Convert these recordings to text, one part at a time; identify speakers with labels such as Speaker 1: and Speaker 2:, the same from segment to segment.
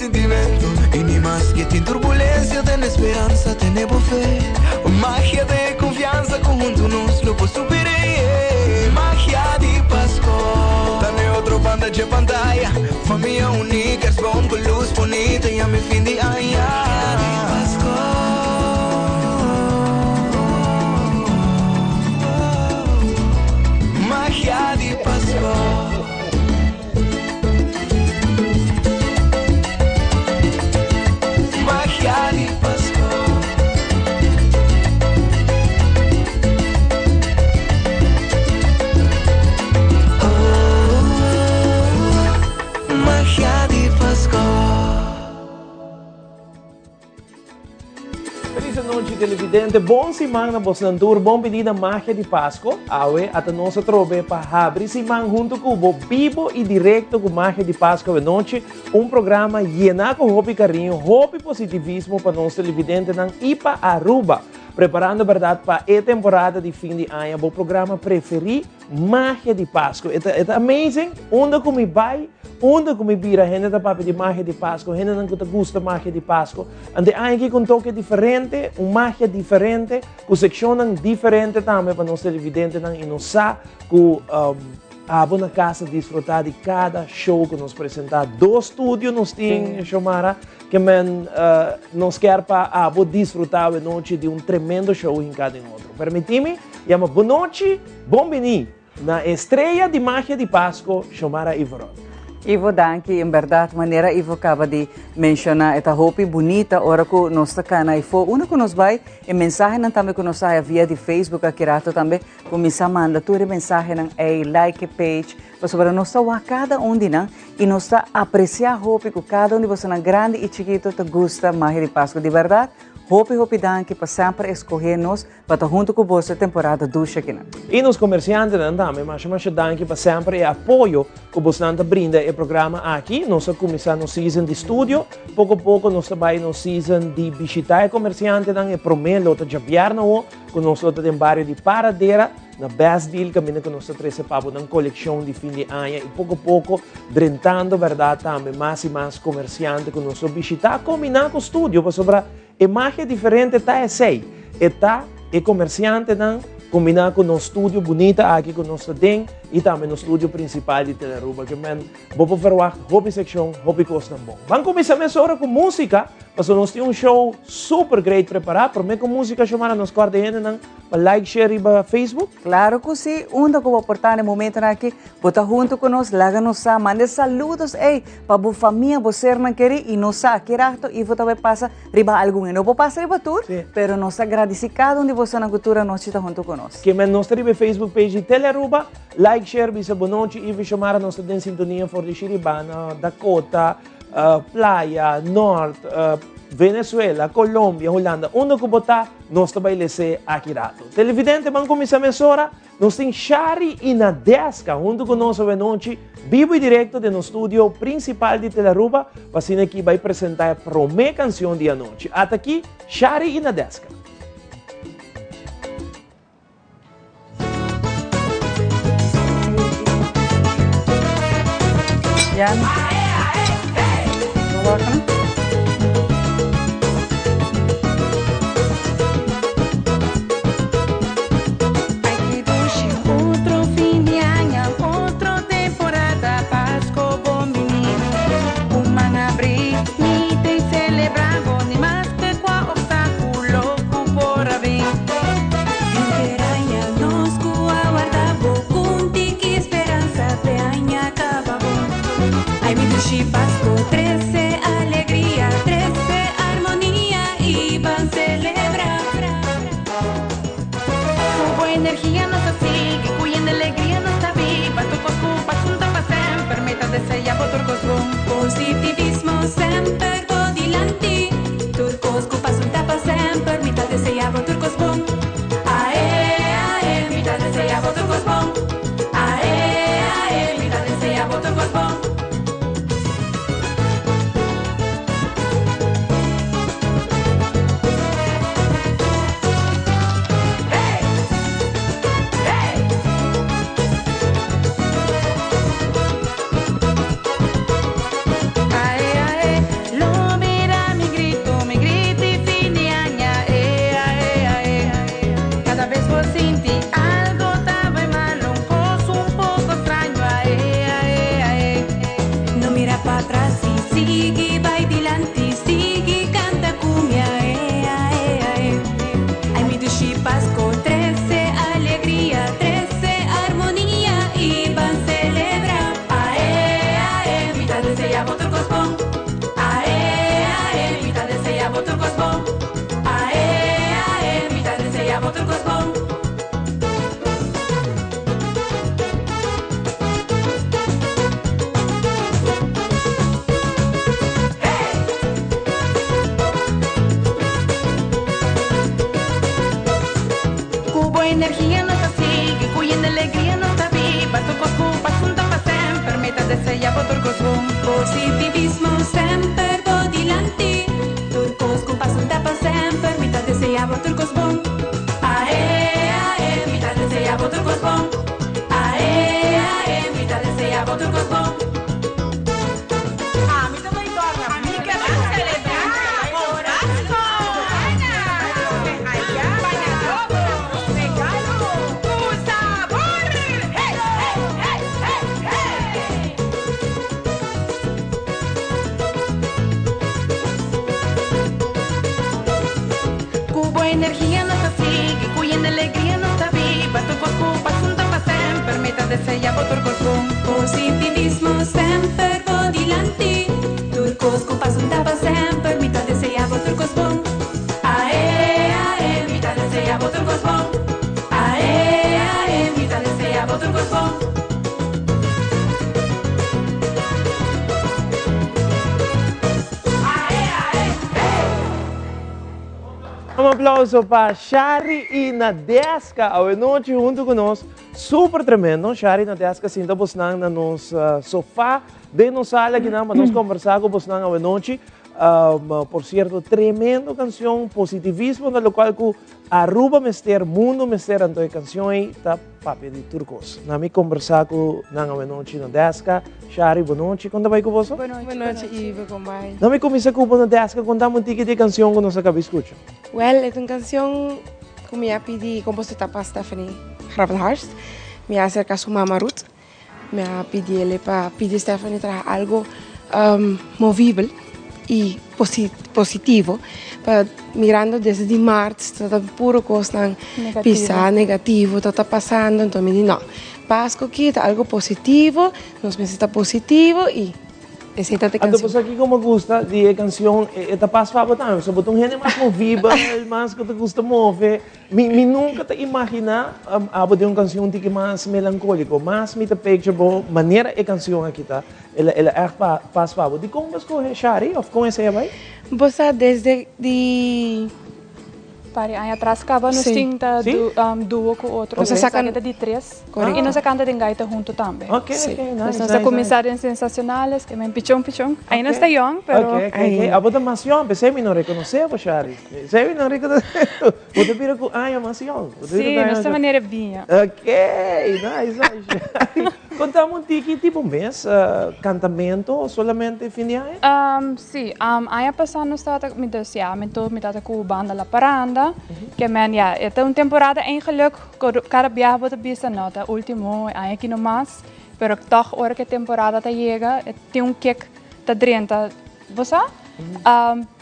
Speaker 1: sentimento. Y ni maske tin turbulencia, tene speransa, tene bo fe. Magia di confianza, cu hunto nos lo por supera. Magia di Pasco. Ta na otro banda di pantaya. Famia uni, kerstboom cu luz bunita y ami fin di aña. Magia di Pasco. Magia di Pasco. Magia di Pasco. Oh, magia di Pasco.
Speaker 2: Feliz nochi, televidente. Bon siman na boso tur. Bon bini na Magia di Pasco. Awe, ata nos atrobe pa habri siman hunto cu bo bibo y directo cu Magia di Pasco anochi. Un programa yena cu hopi cariño, hopi positivismo pa nos televidentenan y pa Aruba. Preparando, berdad, pa e temporada di fin di aña, bo programa preferi, Magia di Pasco. E ta amazing. Unda cu mi bay, unda cu mi bira, hende ta papia di Magia di Pasco, hendenan cu ta gusta Magia di Pasco. Anto aña aki cu un toke diferente, un magia diferente, cu seccionnan diferente tambe pa nos televidentenan y nos sa cu abo na cas disfruta di cada show cu nos presenta. Dos studio nos tin, Xiomara, kiermen nos kier pa abo disfruta anochi di un tremendo show den cada otro. Permiti mi yama bon nochi, bon bini na estrella di Magia di Pasco, Xiomara Iveron.
Speaker 3: Ivo, danki. En berdad, manera Ivo a caba di menciona, e ta hopi bunita ora cu nos ta cana y fo unda cu nos bay, e mensahenan tambe cu nos haya via di Facebook aki rato tambe, cuminsa manda tur e mensahenan ey, like e page, pasobra nos ta wak cada un di nan y nos ta aprecia hopi cu cada un di bosonan grandi y chikito ta gusta Magia di Pasco. Di berdad, hopi hopi danki pa semper escoge nos pa ta hunto cu boso temporada dushi akinan.
Speaker 2: Y nos comerciantenan tambe, masha masha danki pa semper e apoyo cu boso ta brinda e programa aki. Nos a cuminsa nos season di studio, poco poco nos ta bay nos season di bishita e comerciantenan, e prome lo ta diabierna, cu nos ta den bario di Paradera, na Best Deal, caminda cu nos ta trece pa bo nan coleccion di fin di aña y poco poco drentando, berdad, tambe mas y mas comerciante cu nos ta bishita, combina cu studio, pasobra e magia diferente ta esey. E ta e comerciantenan combina cu nos studio bunita aki cu nos ta den y tambe nos studio principal di Telearuba. Kiermen, bo por verwacht hopi seccion, hopi cosnan bon. Ban cuminsa mesora cu musica, pasobra nos tin un show super great prepara. Prome cu musica, Xiomara, nos corda hendenan pa like, share riba Facebook.
Speaker 3: Claro cu si, unda cu bo por ta na e momento aki, bo ta hunto cu nos, laga nos sa, manda saludos, ey, pa bo famia, bo sernan keri, y nos sa, ki rato Ivo tambe pasa riba algun, y no por pasa riba tur, pero nos ta agradeci cada un di boso cu tur anochi ta hunto cu nos.
Speaker 2: Kiermen nos ta riba Facebook page di Telearuba, like, share, bisa bon nochi, Ivo Xiomara, nos ta den sintonia for di Shiribana, Dakota, Playa, Noord, Venezuela, Colombia, Hulanda, unda cu bo ta, nos ta bay lese aki rato. Televidente, ban cuminsa mesora, nos tin Shari y Nadeska hunto cu nos anochi, bibo y directo den nos studio principal di Telearuba, pa asina aki bay presenta e prome cancion di anochi. Ata aki, Shari y Nadeska.
Speaker 3: Ja. No wacht.
Speaker 4: Aki dushi, otro fin di aña, otro temporada, Pasco bon bini. Un man habri, mi ta celebra, ni maske cua obstaculo cu por a bin. Henter aña nos cu a warda bo cu tiki speransa p'e aña caba bon. Ay mi dushi Pasco, trece alegria. energia nos ta sigui Ku yen alegria nos ta biba Tur kos ku pas hunto pa semper Mi ta desea bo tur kos bon. Positivismo semper bo dilanti Tur kos ku pas hunta pa semper Mi ta desea bo tur kos bon Ae ae mi ta desea bo tur kos bon Ae ae mi ta desea bo tur kos bon.
Speaker 2: Un aplauso pa Shari y Nadeska awe nochi hunto cu nos. Super tremendo. Shari y Nadeska sinta bosnan na nos sofa den nos sala akinan pa nos conversa cu bosnan awe nochi. Por cierto, tremendo cancion, positivismo na locual cu Aruba mester, mundo mester, anto e cancion ey ta papia di tur cos. Na mi conversa cu nan awe nochi Nadeska, Shari, bo nochi, con ta bay cu boso?
Speaker 5: Bo nochi Ivo, con bay?
Speaker 2: Na mi cuminsa cu bo Nadeska, conta mi un tiki di e cancion cu nos a caba di scucha.
Speaker 5: Wel, e ta un cancion cu mi a pidi composita pa Stephanie Gravenhorst. Mi a acerca su mama Ruth. Mi a pidi el pa pidi Stephanie traha algo movibel y positivo pa mirando desde di maart ta ta puro cosnan pisa negativo ta ta pasando enton mi di no Pasco aki ta algo positivo nos mester ta positivo y Esei ta te
Speaker 2: Anto
Speaker 5: canción.
Speaker 2: pasobra kiko mi gusta di e cancion, e ta pas pa bo tambe, pasobra bo ta un hende mas movibel, mas ku ta gusta move. Mi mi nunka ta imaginá abo den un cancion un tiki mas melancólico, mas mi ta picture bo manera e cancion aki ta, el a el a ègt pa pas pa bo. Dikon bo a skohe Shari òf kon esei a bai?
Speaker 5: Bo sa desde di.
Speaker 6: Pari aña atras caba nos tin ta duo cu otro.
Speaker 5: Nos a saca
Speaker 6: ta di tres. Y nos a canta den gaita hunto tambe.
Speaker 2: Ok, ok, nice,
Speaker 6: Nos a cuminsa den Sensacionales, que men pichon pichon. Ahi nos ta young, pero.
Speaker 2: Ok, ok, ok. Abo ta mas young, p'esei mi no reconoce bo, Shari. P'esei mi no reconoce bo. Bo ta bira cu aña mas young.
Speaker 6: Si, nos ta manera biña.
Speaker 2: Ok, nice, nice, Shari. Contame un tiki tipo mes, cantamento o solamente fin di aña?
Speaker 6: Si, aña pasá nos tabata, mi dus ya, mi tur mi tabata ku banda La Paranda, ke men ya, e ta un temporada eigenlik ku kada biaha bo ta bisa no ta ultimo e aña aki no mas, pero tòg ora ku e temporada ta yega e tin un kek ta drenta, bo sa?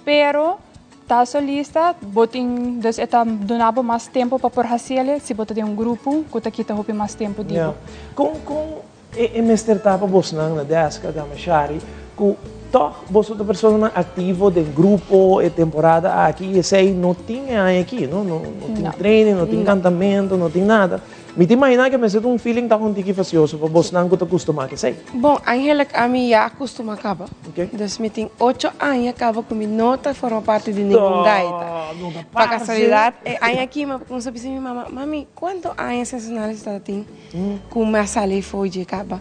Speaker 6: Pero ta solista bo tin, dus e ta duna bo mas tempu pa por hasiel si bo ta den un grupo ku ta kita hopi mas tempu di bo.
Speaker 2: Kon kon E mester ta pa bosnan na deska, dama Shari, ku tòg boso ta personanan aktivo den grupo e temporada aki i esei no tin e aña aki, no? No tin training, no tin kantamentu, no tin nada. Mi ta imaginá ku e mester ta un feeling tòg un tiki fasioso pa bosnan ku ta kustumá ku esei.
Speaker 5: Bon, Angela, ami ya a kustumá kaba. Dus mi tin ocho aña kaba ku mi no ta forma parti di ningun gaita. Pa kasualidat e aña aki mi a kuminsá bisa mi mama, Mami, kuantu aña Sensacionales ta tin? Ku mi a sali for dje kaba.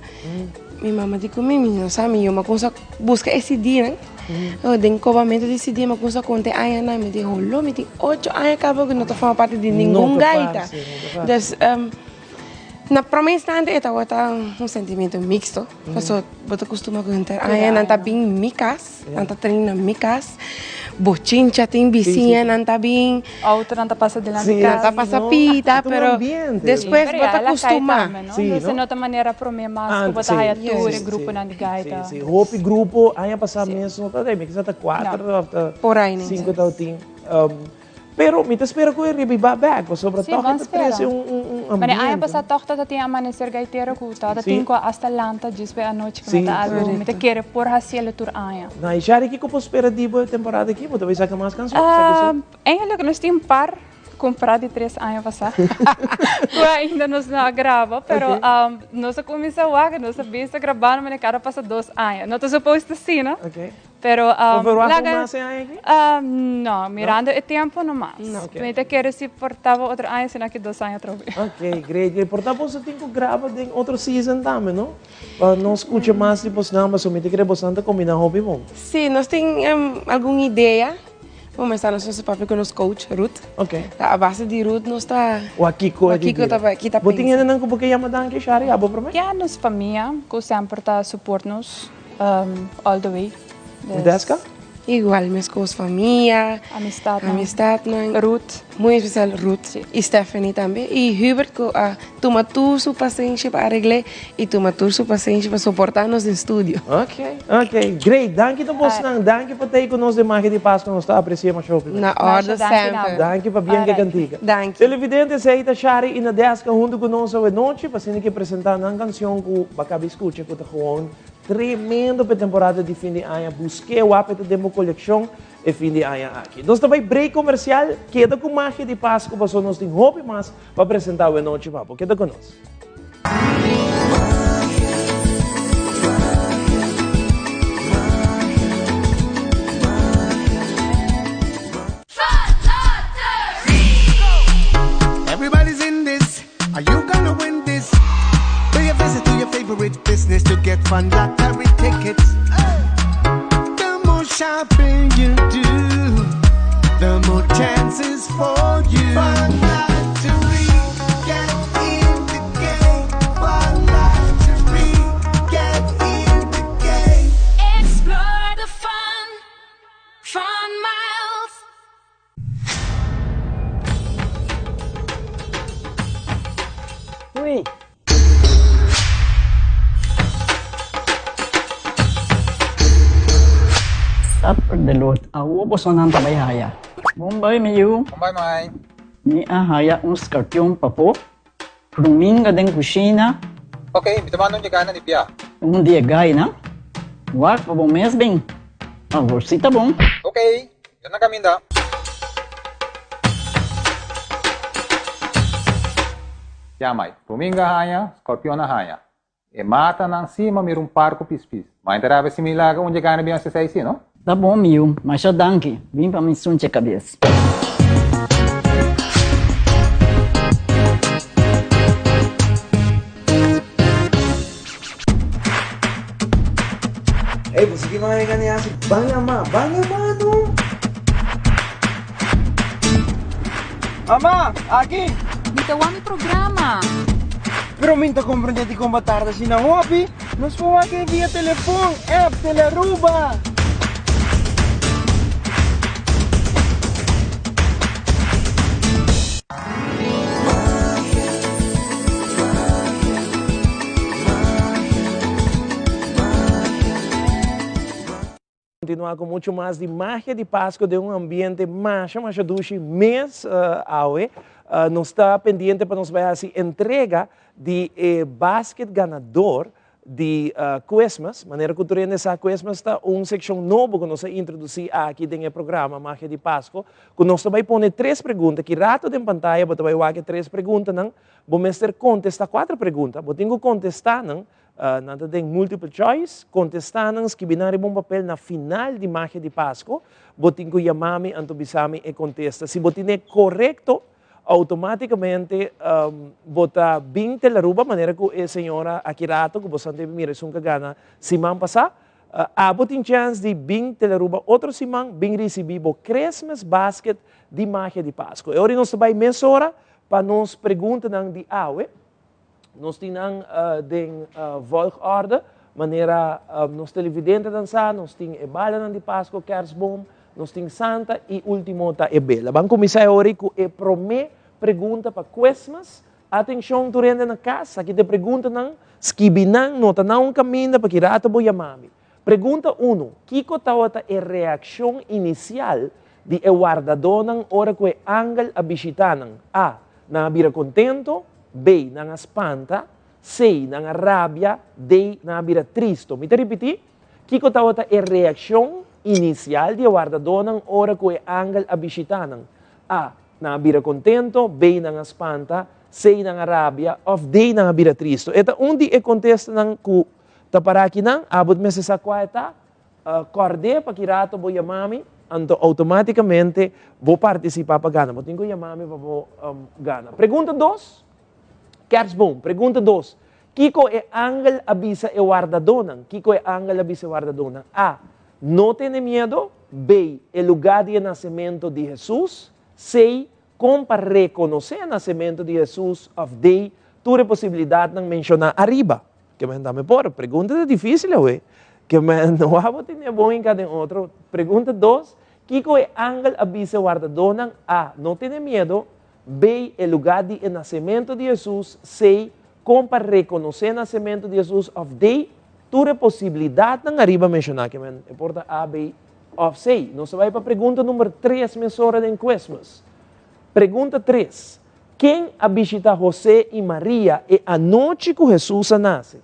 Speaker 5: Mi mama di ku mi, mi no sa, mi yoma kumsa buska e CD-nan. Den kobamentu di CD mi a kumsa konta e añanan. Mi di, holo, mi tin ocho aña kaba ku no ta forma parti di ningun gaita. Dus, na prome instante e tabata un sentimiento mixto, pasobra bo ta kustuma ku henter aña nan ta bin mi kas. Nan ta train na mi kas. Bochincha tin bisiña nan ta bin.
Speaker 6: Autonan ta pasa dilanti kas.
Speaker 5: Nan ta pasa pita, pero despues bo ta kustuma.
Speaker 6: Sí, no ta manera prome mas ku bo ta haya tur e gruponan di gaita.
Speaker 2: Sí, sí. Hopi grupo aña pasá mes no ta mi kisa ta kuater òf ta sinku tabatin. Pero mi ta spera cu e rebiba bek, pasobra
Speaker 6: Sí,
Speaker 2: toch
Speaker 6: ban
Speaker 2: e ta trece
Speaker 6: spera.
Speaker 2: un, un, un
Speaker 6: Mane aña
Speaker 2: ambiente.
Speaker 6: pasá tòg ta tin Amanecer Gaitero ku tabata
Speaker 2: Sí.
Speaker 6: tin ku hasta lanta djis p'e anochi ku
Speaker 2: Sí,
Speaker 6: no ta algu.
Speaker 2: sí.
Speaker 6: Mi ta kere por hasiel tur aña.
Speaker 2: Na i Shari kiko por spera di bo e temporada aki? Bo ta bay saka mas canción? Sa kiso?
Speaker 6: Eigenlijk nos tin un par kumprá di tres aña pasá ku ainda nos no a graba, pero
Speaker 2: Ok.
Speaker 6: nos a kuminsá wak, nos a bisa grabando mane kada pasa dos aña. No ta supposed asina.
Speaker 2: Ok.
Speaker 6: Pero
Speaker 2: Bo verwacht
Speaker 6: laga
Speaker 2: un mas e aña aki?
Speaker 6: No, mirando e tempo no mas.
Speaker 2: Ok.
Speaker 6: Mi ta kere si por taba otro aña sino aki dos aña atrobe.
Speaker 2: Ok, great, great. Por ta boso tin ku graba den otro season tambe, no? Pa nos skucha mas di bosnan, pasobra mi ta kere bosnan ta kombina hopi bon.
Speaker 5: Sí, nos tin algun idea. Bo mester nos mester papia ku nos coach, Ruth.
Speaker 2: Ok.
Speaker 5: Ta a base di Ruth nos ta.
Speaker 2: Wak kiko e di
Speaker 5: Wak kiko ta
Speaker 2: bira.
Speaker 5: ki ta
Speaker 2: Bo tin
Speaker 5: pensa.
Speaker 2: hendenan ku bo ke yama danki, Shari? Abo promé?
Speaker 6: Ya, nos famia ku semper ta support nos all the way.
Speaker 2: Deska?
Speaker 5: Igual meskos famia,
Speaker 6: Amistadnan.
Speaker 5: amistadnan.
Speaker 6: Ruth.
Speaker 5: Muy especial Ruth
Speaker 6: Sí.
Speaker 5: y Stephanie tambe. Y Hubert ku a tuma tur su pasenshi pa aregl'é y tuma tur su pasenshi pa soportá nos den studio.
Speaker 2: Ok, ok. Great. Danki ta bosnan. Danki pa tei ku nos den Magia di Pascua. Nos ta aprecia masha hopi.
Speaker 5: Na orde
Speaker 6: Masha danki na
Speaker 5: semper.
Speaker 6: bo.
Speaker 2: Danki pa bien ke
Speaker 6: Alright.
Speaker 2: kantika.
Speaker 5: Danki.
Speaker 2: Televidente, esei ta Shari y Nadeska huntu ku nos awe nochi pa asina ke presentá nan kansion ku bo a kaba di skucha ku ta gewoon Tremendo p'e temporada di fin di aña. Busk'é wak p'e ta den bo kolekshon e fin di aña aki. Nos ta bai break komersial. Keda ku Magia di Pasku pasobra nos tin hopi mas pa presentá awe nochi pa bo. Keda ku nos.
Speaker 1: Are you gonna win this? Pay a visit to your favorite business to get fun lottery tickets. The more shopping you do, the more chances for you. Fun lottery, get in the game. Fun lottery, get in the game.
Speaker 4: Explore the fun, fun miles.
Speaker 7: Ui. Supper de lot. Awo bosonan ta bai haya. Bon bai mi yu.
Speaker 8: Bon bai mai.
Speaker 7: Mi a haya un skarpion papo. Ruminga den kushina.
Speaker 8: Ok, mi ta manda un yegana di bia.
Speaker 7: Un di e gainan. Wak pa bo mes bin. Awor si ta bon.
Speaker 8: Ok, yo na kaminda. Ya mai, ruminga haña, skorpion a haña. E matanan si ma mira un par ku pispis. Ma e ta rabia si mi laga un yegana bin hasi esei si, no?
Speaker 7: Ta bon mi yu, masha danki. Bin pa mi sunche kabes.
Speaker 1: Ey, boso ki manga gani hasi? Ban ama, ban ama no!
Speaker 9: Mama, aki!
Speaker 4: Mi ta wak mi programa.
Speaker 9: Pero mi ta comprende dikon bo tarda asina hopi. Nos por wak e via telefon, app, Telearuba.
Speaker 2: Continua cu mucho mas di magia di Pasco den un ambiente masha masha dushi mes awe. Nos ta pendiente pa nos bay haci entrega di e basket ganador di Christmas. Manera cu tur hende sa Christmas ta un seccion nobo cu nos a introduci aki den e programa Magia di Pasco cu nos ta bay pone tres pregunta. Ki rato den pantaya bo ta bay wak e tres preguntanan. Bo mester contesta cuatro pregunta. Bo tin cu contesta nan Nan ta den multiple choice. Kontestá nan, skibi nan riba un papel na final di Magia di Pasko. Bo tin ku yama mi anto bisa mi e kontesta. Si bo tine korekto, outomátikamente bo ta bin Telaruba, manera ku e señora aki rato ku bo san debe mira esun ku a gana siman pasá. Abo tin chèns di bin Telaruba otro siman bin risibí bo Christmas basket di Magia di Pasko. E ora nos ta bai mesora pa nos preguntanan di awe. Nos tin nan den volgorde, manera nos televidentenan sa, nos tin e balanan di Pasco, kerstboom, nos tin Santa y ultimo ta e bela. Ban cuminsa e ora cu e prome pregunta pa Christmas. Atencion tur hende na cas, aki ta e preguntanan, skibi nan, nota nan un caminda pa ki rato bo yama mi. Pregunta uno, Kico tawata e reaccion inicial di e wardadonan ora cu e angel a bishita nan? A. Nan a bira contento. B. Nan a spanta. C. Nan a rabia. D. Nan a bira tristo. Mi ta ripiti, Kico tawata e reaccion inicial di e wardadonan ora cu e angel a bishita nan? A. Nan a bira contento. B. Nan a spanta. C. Nan a rabia. Of D. Nan a bira tristo. E ta un di e contestanan cu Ta para akinan, abo ta mester sa kua e ta, kòrd'é pa ki rato bo yama mi, anto outomátikamente bo partisipá pa gana. Bo tin ku yama mi pa bo gana. Pregunta dos, Kerstboom, pregunta dos, Kiko e angel a bisa e wardadónan? Kiko e angel a bisa e wardadónan? A, No tene miedo. B, E lugá di e nasementu di Hesus. C, Kon pa rekonosé e nasementu di Hesus òf D, Tur e posibilidatnan menshoná ariba. Ke men ta me por? Pregunta ta difísil awe. Ke men no abo tene bon hinká den otro. Pregunta dos, Kiko e angel a bisa e wardadónan? A, No tene miedo. B, E lugá di e nasementu di Hesus. C, Kon pa rekonosé nasementu di Hesus. Òf D, Tur e posibilidatnan ariba menshoná. Ke men e por ta A, B òf C. Nos ta bai pa pregunta number tres mesora den Christmas. Pregunta tres, Ken a bishita Hosé i Maria e anochi ku Hesus a nase?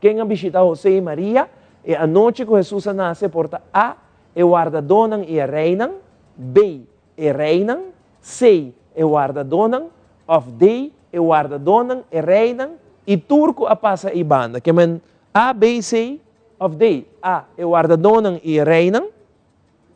Speaker 2: Ken a bishita Hosé i Maria e anochi ku Hesus a nase por ta A, e wardadónan i e reinan, B, e reinan, C, e wardadónan, òf D, e wardadónan, e reinan i tur ku a pasa ei banda. Ke men A, B, C òf D? A, e wardadónan i e reinan,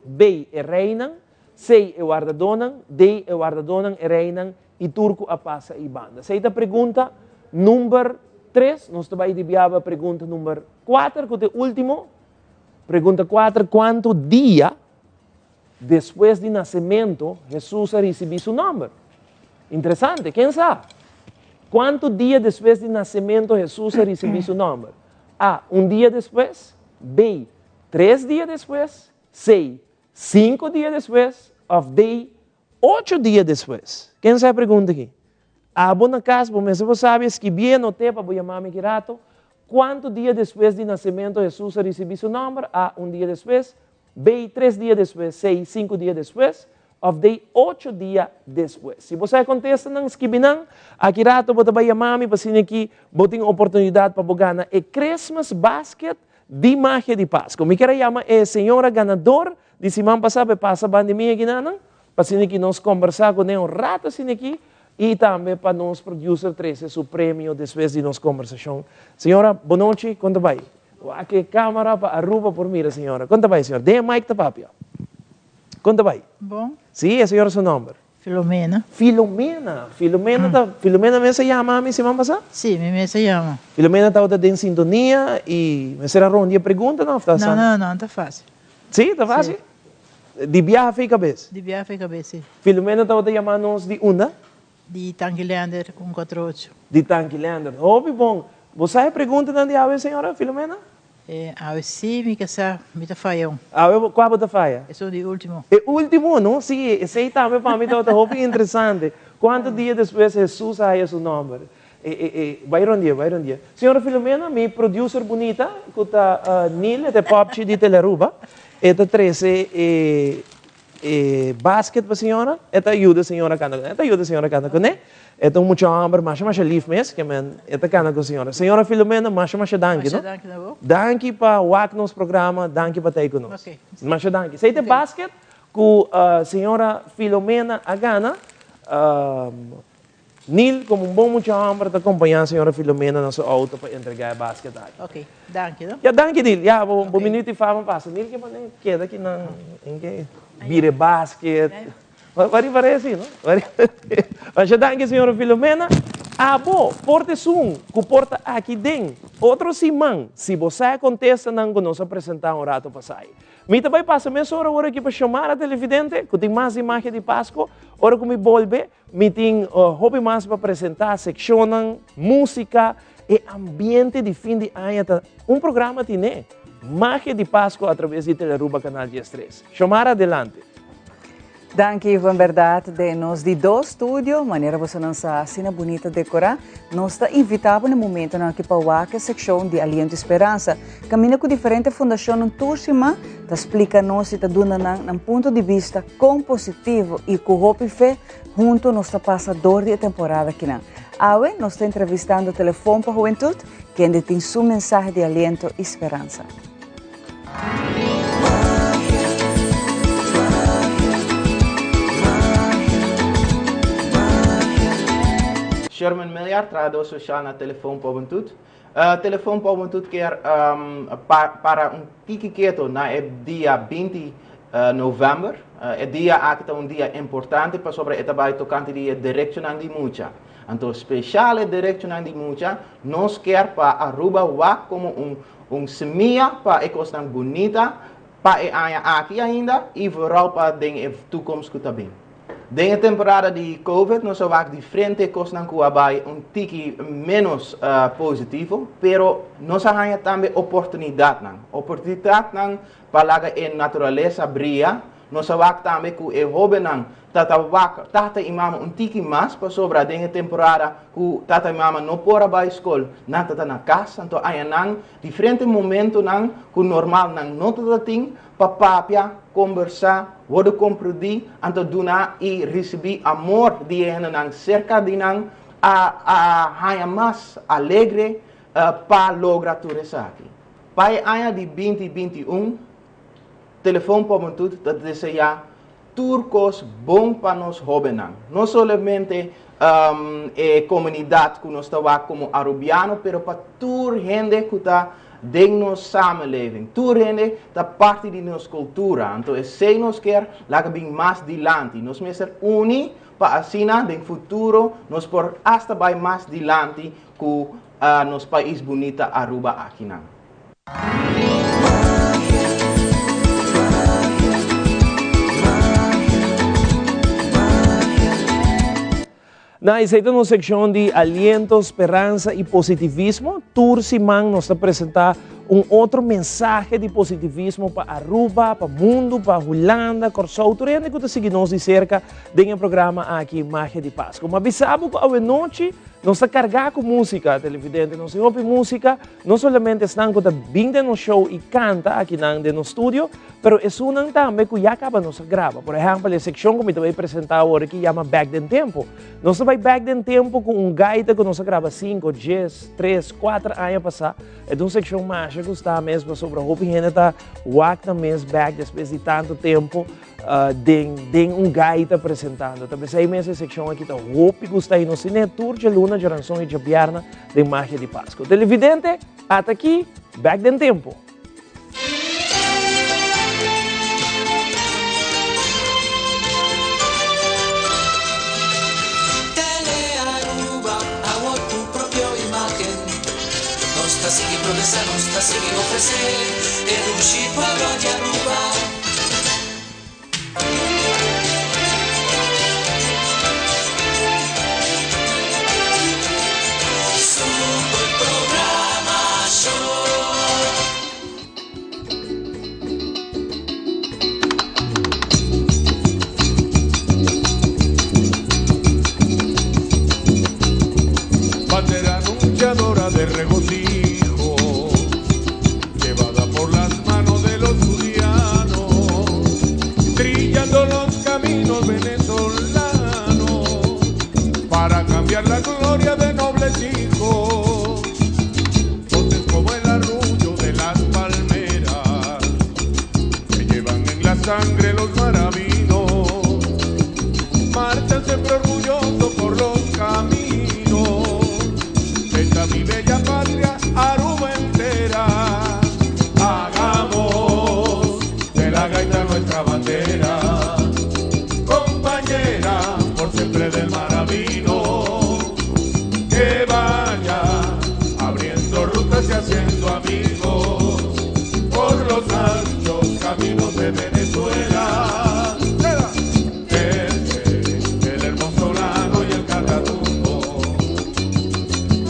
Speaker 2: B, e reinan, C, e wardadónan, D, e wardadónan, e reinan i tur ku a pasa ei banda. Esei ta pregunta number tres. Nos ta bai di biaba pregunta number kuater, ku ta e último. Pregunta kuater, Kuantu dia despues di nasementu Hesus a risibí su nòmber? Interesante, ken sa? Kuantu dia despues di nasementu Hesus a risibí su nòmber? A, un dia despues. B, Tres dia despues, C, Sinku dia despues, òf D, Ocho dia despues? Ken sa e pregunta aki? Abo na kas, bo mester por sabi, skibié, not'é pa bo yama mi ki rato. Kuantu dia despues di nasementu Hesus a risibí su nòmber? A, Un dia despues. B, Tres dia despues. C, Sinku dia despues. Òf D, Ocho dia despues. Si bo sa e kontestanan, skibi nan. Aki rato bo ta bai yama mi pa asina ki bo tin oportunidat pa bo gana e Christmas basket Di magia di Pasco. Mi kier a yama e señora ganador di siman pasá pa e pasa banda di mi akinanan, pa asina ki nos kombersá kuné un rato asina aki i tambe pa nos producer trese su premio despues di nos kombersashon. Señora, bonochi, kon ta bai? Wak e kamera pa Aruba por mira señora. Kon ta bai señora? Den e mic ta papia. Kon ta bai?
Speaker 10: Bon.
Speaker 2: Sí, e señora su nomber?
Speaker 10: Filomena.
Speaker 2: Filomena. Filomena ta, Filomena mes a yama ami siman pasá?
Speaker 10: Sí, mi mes a yama.
Speaker 2: Filomena tabata den sintonia i mester a rondia e preguntanan òf ta
Speaker 10: No, no, no, ta fásil.
Speaker 2: Sí, ta fásil?
Speaker 10: Sí.
Speaker 2: Di biaha fei kabes?
Speaker 10: Di biaha fei kabes, sí.
Speaker 2: Filomena tabata yama nos di unda?
Speaker 10: Di Tanki Leander, un kuatro ocho.
Speaker 2: Di Tanki Leander. Hopi bon. Bo sa e preguntanan di awe, señora Filomena?
Speaker 10: E awe si mi ke sa, mi ta faya un.
Speaker 2: Awe kua bo ta faya?
Speaker 10: Esun di ultimo.
Speaker 2: E ultimo, no? Si, esei tambe pa mi tabata hopi interesante. Kuantu dia despues Hesus a haya su nomber? E, e, e, bai rondie, bai rondie. Señora Filomena, mi producer bunita, ku ta Neil, e ta e popchi di Telearuba, e ta trese e E basket pa señora, e ta yuda señora cana cune, e ta yuda señora cana cune. E ta un mucha homber masha masha lief mes, ke men e ta cana cu señora. Señora Filomena, masha masha danki, no?
Speaker 10: Masha danki na bo.
Speaker 2: Danki pa wak nos programa, danki pa ta ey cu nos.
Speaker 10: Ok.
Speaker 2: Masha danki. Esey ta e basket cu señora Filomena a gana. Neil, como un bon mucha homber, ta acompaña señora Filomena na su auto pa entrega e basket aki.
Speaker 10: Ok, danki no.
Speaker 2: Ya, danki Neil. Ya, bo, bo minuut y fama pasa. Neil ke mane keda aki nan, en ke bira e basket. Wari parece, no? Wari Masha danki señora Filomena. Abo por ta esun cu por ta aki den otro siman si bo sa e contestanan cu nos a presenta un rato pasai. Mi ta bay pasa mesora ora aki pa Xiomara televidente cu tin mas di magia di Pasco. Ora cu mi bolbe, Mi tin hopi mas pa presentá, sekshonnan, músika, e ambiente di fin di aña ta un programa tine. Magia di Pasco a traves di Telearuba Canal 13. Xiomara adelante.
Speaker 3: Danki Ivo, en berdad den nos di dos studio, manera bosonan sa asina bunita decorá, nos ta invitá bo na e momentonan aki pa wak e seccion di Aliento y Speransa, caminda cu diferente fundacionnan tur siman ta splica nos y ta duna nan nan punto di bista Kon positivo i ku hopi fe huntu nos ta pasa dor di e temporada akinan. Awe nos ta entrevistando Telefon pa Hubentud, kende tin su mensahe di aliento i speransa.
Speaker 11: Sherman Miljard, trahador sosial na Telefon pa Hubentud. Telefon pa Hubentud kier para un tiki keto na e dia 20 november. E dia aki ta un dia importante pasobra e ta bai tokante di e derechonan di mucha. Anto speshal e derechonan di mucha nos kier pa Aruba wak komo un un semia pa e kosnan bunita pa e aña aki ainda i vooral pa den e toekomst ku ta bin. Den e temporada di Covid nos a wak diferente kosnan ku a bai un tiki ménos positivo, pero nos a haña tambe oportunidatnan. Oportunidatnan pa laga e naturalesa bria. Nos a wak tambe ku e hóbennan ta ta wak tata i mama un tiki mas pasobra den e temporada ku tata i mama no por a bai skol nan ta ta na kas. Anto aña nan diferente momentonan ku normal nan no ta ta tin pa papia, kombersá, wòrdu komprendí, anto duna i risibí amor di e hendenan serka di nan a a haña mas alegre pa logra tur esaki. Pa e aña di 2021, Telefon Pobentud ta deseá tur kos bon pa nos hóbennan. No solamente e komunidat ku nos ta wak komo Arubiano, pero pa tur hende ku ta den nos samenleving. Tur hende ta parti di nos kultura. Anto esei nos kier laga bin mas dilanti. Nos mester uni pa asina den futuro nos por asta bai mas dilanti ku nos pais bunita Aruba akinan.
Speaker 2: Na esei ta nos sekshon di aliento, speransa i positivismo. Tur siman nos ta presentá un otro mensahe di positivismo pa Aruba, pa mundu, pa Hulanda, Kòrsou, tur hende ku ta sigui nos di serka den e programa aki Magia di Pasku. Ma bisa bo ku awenochi nos ta kargá ku músika, televidente. Nos tin hopi músika. No solamente esnan ku ta bin den nos show i kanta akinan den nos studio, pero esunnan tambe ku ya kaba nos a graba. Por ehèmpel, e sekshon ku mi ta bai presentá awor aki yama Bèk den Tempu. Nos ta bai bèk den tempu ku un gaita ku nos a graba sinku, djes, tres, kuater aña pasá. E ta un sekshon masha gustá mes pasobra hopi hende ta wak nan mes bèk despues di tantu tempu. Den den un gaita presentando. Ta p'esei mes e sekshon aki ta hopi gusta i nos tine tur djaluna, djaranson i djabièrnè den Magia di Pasku. Televidente, ata aki, bèk den tempu!
Speaker 1: Telearuba, awor tu propio imagen. Nos ta sigui progresá, nos ta sigui ofresé e dushi pueblo di Aruba.
Speaker 12: Bandera anunciadora de regocijo, llevada por las manos de los zulianos, trillando los caminos venezolanos, para cambiar la gloria de nobles hijos. Voces como el arrullo de las palmeras, que llevan en la sangre los maravinos, marchan siempre orgullosos por los caminos. Esta mi bella patria, Aruba entera. Hagamos de la gaita nuestra bandera, compañera por siempre del maravino, que vaya abriendo rutas y haciendo amigos por los anchos caminos de Venezuela. Desde el hermoso lago y el Catatumbo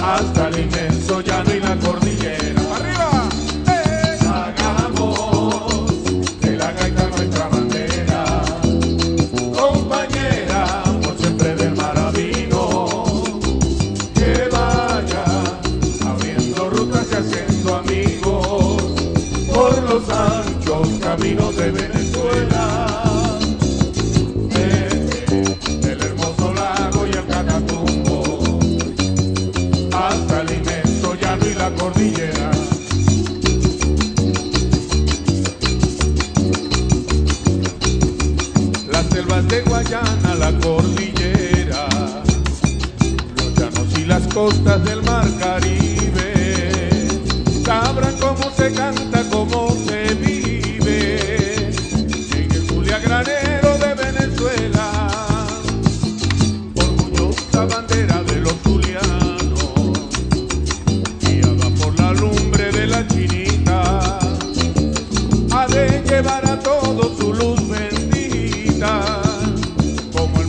Speaker 12: hasta el inmenso llano y la cordillera. ¡Arriba! Hagamos de la gaita nuestra bandera, compañera por siempre del maravino, que vaya abriendo rutas y haciendo amigos por los anchos caminos de Venezuela. Desde el hermoso lago y el Catatumbo hasta el inmenso llano y la cordillera. Las selvas de Guayana, la cordillera, los llanos y las costas del mar Caribe, sabrán cómo se canta, cómo se vive en el Zulia granero de Venezuela, orgullosa bandera de los zulianos, guiada por la lumbre de la chinita, ha de llevar a todos su luz bendita, como el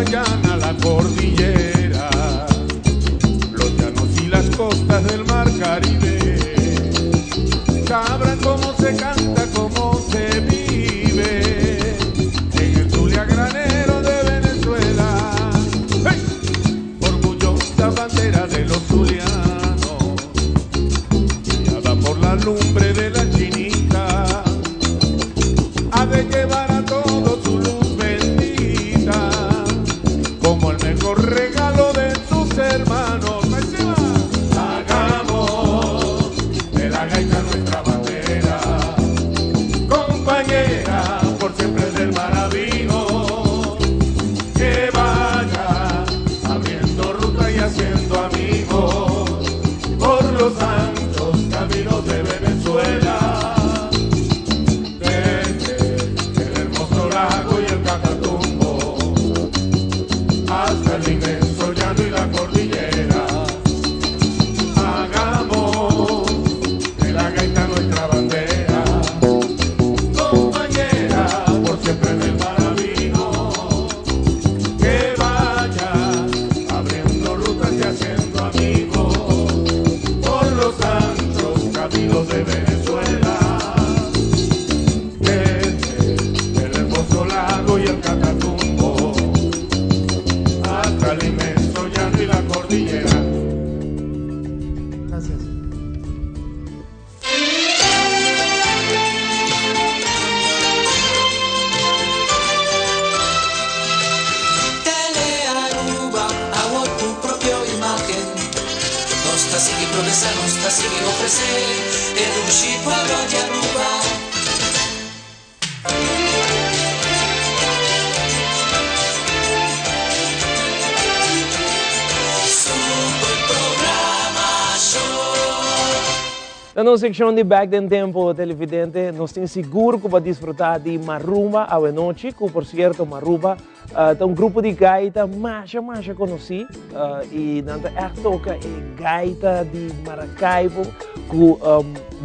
Speaker 12: Guayana, la cordillera, los llanos y las costas del mar Caribe. Sabrán cómo se canta, cómo se vive en el Zulia granero de Venezuela. ¡Hey! Orgullosa bandera de los zulianos, guiada por la lumbre de la chinita, ha de llevar a todos su luz bendita, como el mejor regalo de sus hermanos. ¡Ahí se va! Hagamos de la gaita nuestra bandera, compañera por siempre del maravillo, que vaya abriendo ruta y haciendo amigos por los anchos caminos de Venezuela. Desde el hermoso lago y el Catatumbo, hasta el inmenso llano y la cordillera. Hagamos de la gaita nuestra bandera, compañera por siempre del maravillo, que vaya abriendo rutas y haciendo amigos por los anchos caminos de Venezuela. Desde el hermoso lago y el Catatumbo, hasta el inmenso llano y la cordillera.
Speaker 9: Gracias.
Speaker 1: Telearuba, awor tu propio imagen. Nos ta sigui progresa, nos ta sigui ofrece e dushi pueblo di Aruba. Super programacion.
Speaker 2: Na nos seccion di Back den Tempo, televidente, nos tin sigur cu bo a disfruta di Marumba awe nochi, cu por cierto Maruba ta un grupo di gaita masha masha conoci y nan ta echt toca e gaita di Maracaibo cu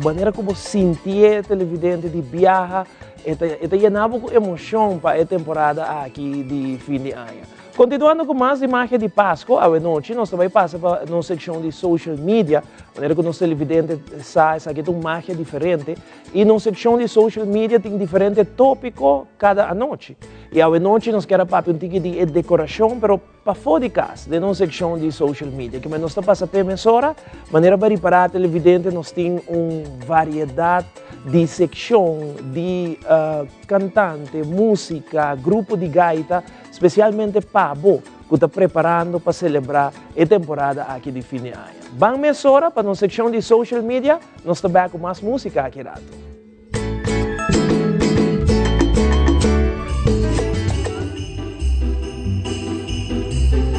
Speaker 2: manera cu bo sintié, televidente, di biaha, e ta e ta yena bo cu emocion pa e temporada aki di fin di aña. Continuando cu mas di Magia di Pasco, awe nochi nos ta bay pasa pa nos seccion di social media, manera cu nos televidente sa esaki ta un magia diferente y nos seccion di social media tin diferente topico cada anochi. Y awe nochi nos kier a papia un tiki di e decoracion pero pafo di cas den nos seccion di social media. Kimen nos ta pasa p'e mesora, manera pa ripara televidente nos tin un variedad di seccion di cantante, musica, grupo di gaita, Spesialmente pa bo ku ta preparando pa selebrá e temporada aki di fin di aña. Ban mesora pa nos sekshon di social media, nos ta bèk ku mas músika aki rato.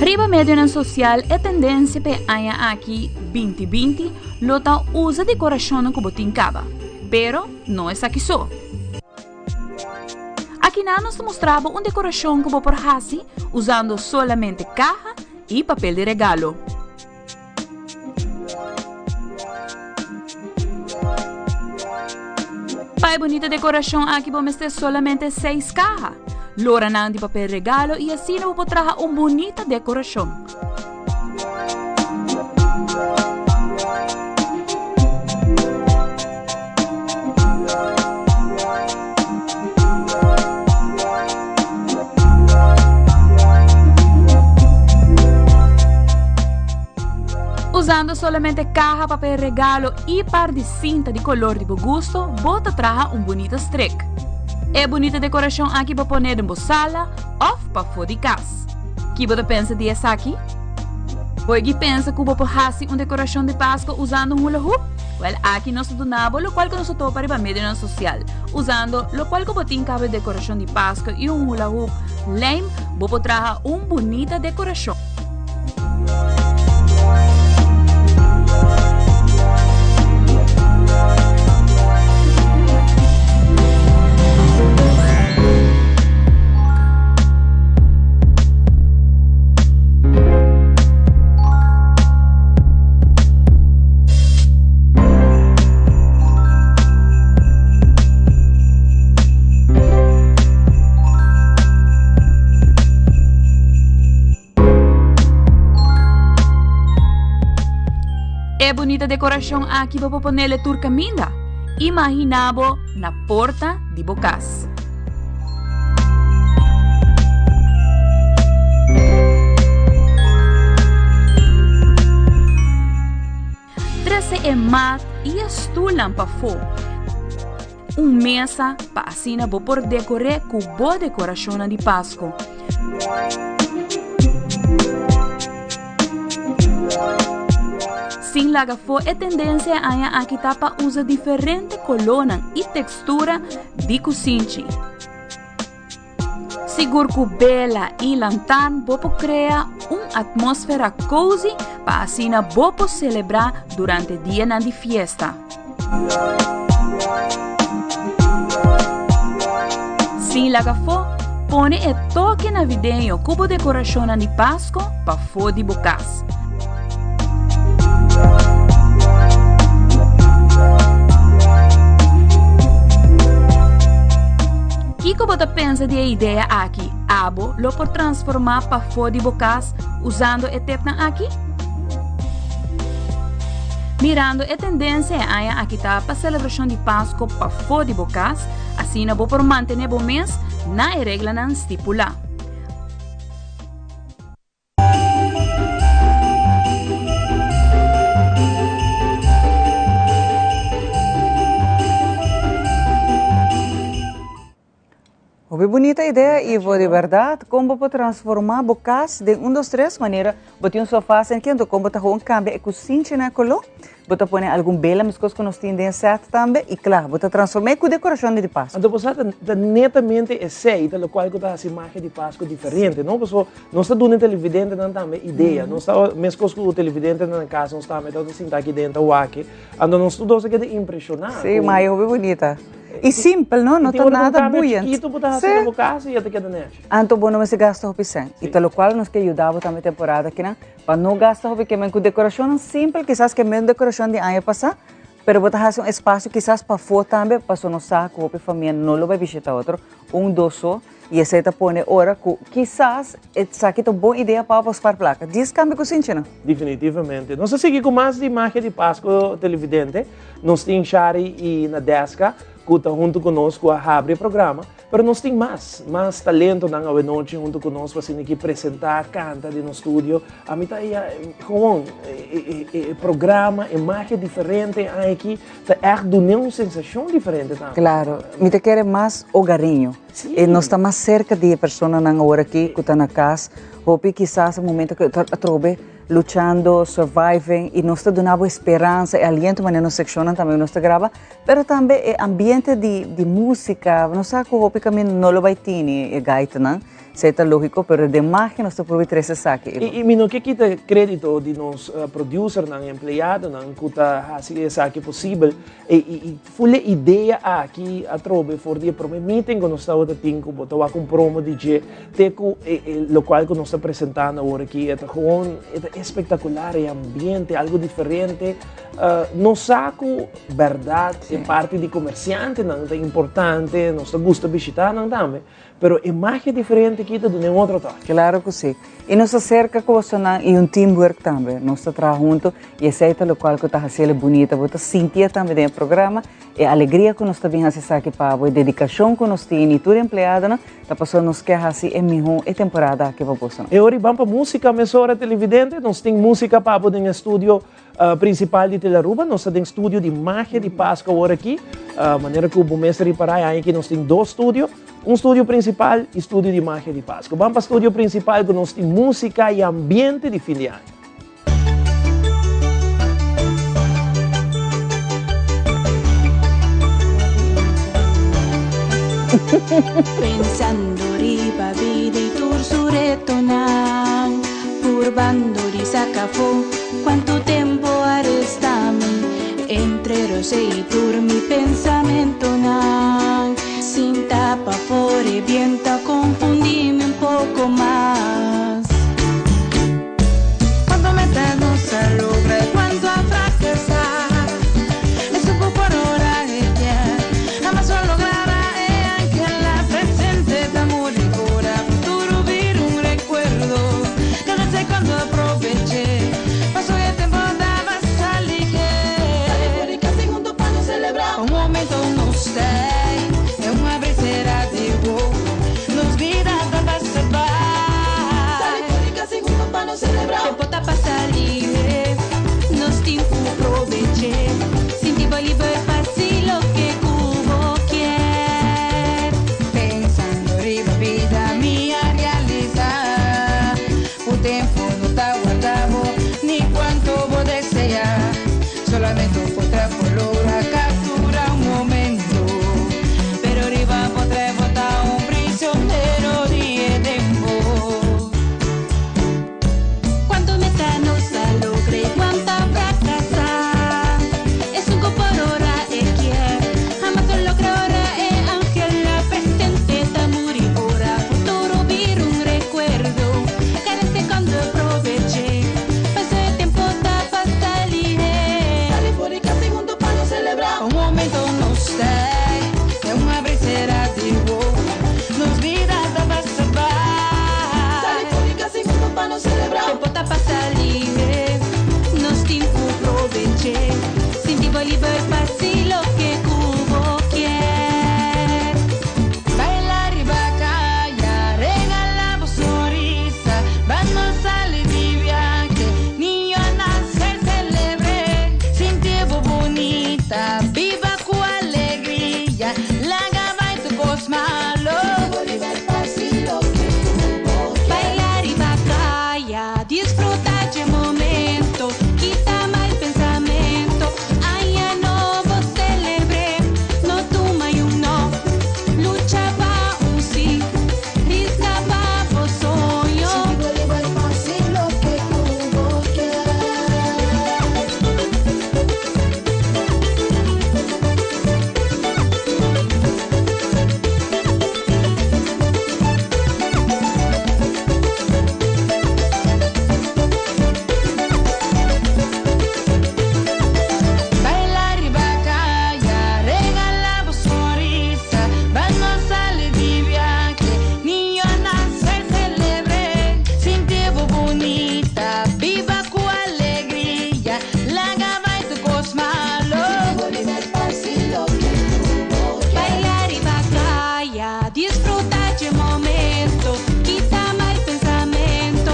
Speaker 13: Riba medionan sosial e tendensia pa e aña aki, 2020, lo ta usa dekorashonnan ku bo tin kaba. Pero no esaki so. Akinan nos ta mustra bo un dekorashon ku bo por hasi usando solamente kaha i papel di regalo. Pa e bunita dekorashon aki bo mester solamente seis kaha, loranan di papel regalo i asina bo por traha un bunita dekorashon. Usando solamente caha, papel regalo y par di cinta di color di bo gusto, bo ta traha un bunita strik. E bunita decoracion aki bo pone den bo sala of pafó di cas. Ki bo ta pensa di esaki? Bo e ki pensa ku bo por hasi un dekorashon di Pasko usando un hula hoop? Wèl, aki nos ta duna bo lokual ku nos ta topa riba medionan sosial. Usando lokual ku bo tin kaba di dekorashon di Pasko i un hula hoop lijm, bo por traha un bunita dekorashon. E bunita decoracion aki bo por ponele tur caminda. Imagina bo na porta di bo cas. Trece e mat y e stoelnan pafó. Un mesa pa asina bo por decor'é cu bo decoracionnan di Pasco. Sin laga fo e tendencia e aña aki ta pa usa diferente colornan y textura di cusinchi. Sigur ku bela i lantarn bo por krea un atmósfera cozy pa asina bo por selebrá durante dianan di fiesta. Sin laga afó, pone e toke navideño ku bo dekorashonnan di Pasko pafó di bo kas. Kiko bo ta pensa di e idea aki? Abo lo por transformá pafó di bo kas usando e tepnan aki? Mirando e tendensia e aña aki ta pa selebrashon di Pasko pafó di bo kas, asina bo por mantené bo mes na e reglanan stipulá.
Speaker 3: Hopi bunita idea, Ivo, di berdad. Con bo por transforma bo cas den un, dos, tres manera. Bo tin un sofa asina aki, anto con bo ta gewoon cambia e cusinchi na e color. Bo ta pone algun bela mescos cu nos tin den e set tambe y cla, bo ta transforma cu decoracion di Pascu.
Speaker 2: Anto bo sa ta netamente esey ta locual cu ta haci magia di Pascu diferente, no? Pasobra nos ta duna e televidentenan tambe idea. Nos ta, mescos cu televidentenan na cas, nos tambe ta sinta aki den ta wak. Anto nos tur dos a keda impresiona.
Speaker 3: Sí, mayo hopi bunita. Y simpel, no? No ta nada buiend.
Speaker 2: Chiquito bo ta haci na bo casa y ya ta keda nechi.
Speaker 3: Anto bo no mester gasta hopi cen. Y ta locual nos ke yuda bo tambe temporada akinan pa no gasta hopi kemen cu decoracionnan simpel, kisas ke menos decoracion di aña pasa, pero bo ta haci un espacio kisas pafó tambe paso nos sa cu hopi famia no lo bay bishita otro, un dos so. Y esey ta pone ora cu kisas esaki ta un bon idea pa bo spaar placa. Dies cambia cu sinchi no?
Speaker 2: Definitivamente. Nos ta sigui cu mas di Magia di Pasco televidente. Nos tin Shari y Nadeska cu ta hunto cu nos cu a habri e programa. Pero nos tin mas, mas talentonan awenochi hunto cu nos pa asina aki presenta, canta den nos studio. Ami ta ya gewoon e programa, e magia diferente aki ta echt dun'e un sensacion diferente tambe.
Speaker 3: Claro, mi ta kere mas hogareño. E nos ta mas cerca di e personanan awor aki cu ta na cas. Hopi kisas e momento cu ta atrobe luchando, surviving y nos ta duna bo e speransa, e aliento manera nos seccionnan tambe nos ta graba. Pero tambe e ambiente di musica, nos sa cu hopi caminda no lo bay tini e gaitanan. Esei ta lógiko, pero den magia nos ta prubi trese esaki.
Speaker 2: I mi no ke kita krédito di nos producernan, empleadonan ku ta hasi esaki posibel. I ful e idea aki atrobe for di e promé meeting ku nos tabata tin ku bo ta wak un promo di dje te ku e lokual ku nos ta presentando awor aki. E ta gewoon, e ta espektakular, e ambiente, algu diferente. Nos sa ku bèrdat e parti di komersiantenan ta importante, nos ta gusta bishitá nan tambe. Pero e magia diferente aki ta duna un otro toque.
Speaker 3: Claro cu si. Y nos ta cerca cu bosonan y un teamwork tambe. Nos ta traha hunto y esey ta locual cu ta haciele bunita. Bo ta sintie tambe den e programa e alegria cu nos ta bin haci esaki pa bo, e dedicacion cu nos tin y tur e empleadonan ta pasobra nos ke haci e miho e temporada aki pa bosonan.
Speaker 2: E ora y ban pa musica mesora televidente. Nos tin musica pa bo den e studio Principal di Telaruba, nos ta den studio di Magia di Pasco awor aki. Manera cu bo mes ta ripara, e aña aki nos tin dos studio, un studio principal y studio di Magia di Pasco. Ban pa studio principal cu nos tin musica y ambiente di fin di aña.
Speaker 4: Pensando riba bida y tur su retonan, purbando di saca afó cuanto tempo a resta mi, entre rose y tur mi pensamentonan, sin tapa for e biento a confundimi un poco mas. Cuanto meta nos a logra y cuanto a fracasa, esun cu por ora e kier, hamas lo logrará e anhela presente ta muri ora futuro bira un recuerdo. Cada se cuando aproveché, paso e tempo daba sali. celebra. Tempo ta pasa lihe, nos tin cu probeche. Sinti bo liber pa haci loke cu bo kier.
Speaker 14: Pensando riba bida mi a realisa cu tempo no ta warda bo ni cuanto bo desea. Solamente un potré por logra captura un momento. Pero riba potré bo ta un prisionero di e tempo.
Speaker 4: Cuanto meta nos a logra y cuanta fracasa. Esun cu por ora e kier, hamas a logra ora e angel a presente ta muri ora futuro bira un recuerdo. Cada secondo probeche, paso e tempo ta pasa lihe.
Speaker 14: Sali for di cas y hunto pa nos celebra. Un momento nos tey, den un abrir cera di wowo, nos bida ta pasa bay. Sali for di cas y hunto pa nos celebra.
Speaker 4: Tempo ta pasa lihe, nos tin cu probeche. Sinti bo liber pa haci loke cu bo kier.
Speaker 14: Baila riba caya, regala bo sonrisa, ban nos sali di viaje, niño a nacer celebre. Sinti bo bunita, biba cu alegria, laga bay tur cos malo. Sinti bo liber pa haci loke cu bo kier.
Speaker 4: Baila riba caya, disfruta dje momento, kita mal pensamento, aña nobo celebre, no tuma un no, lucha pa un si, risca pa bo soño.
Speaker 14: Sinti bo liber pa haci loke cu bo kier. Baila riba caya, regala bo sonrisa, ban nos sali di viaje, niño a nacer celebre. Sinti bo bunita, biba cu alegria, laga bay tur cos malo.
Speaker 4: Sinti bo liber pa haci loke cu bo kier. Baila riba caya, disfruta dje momento, kita mal pensamento,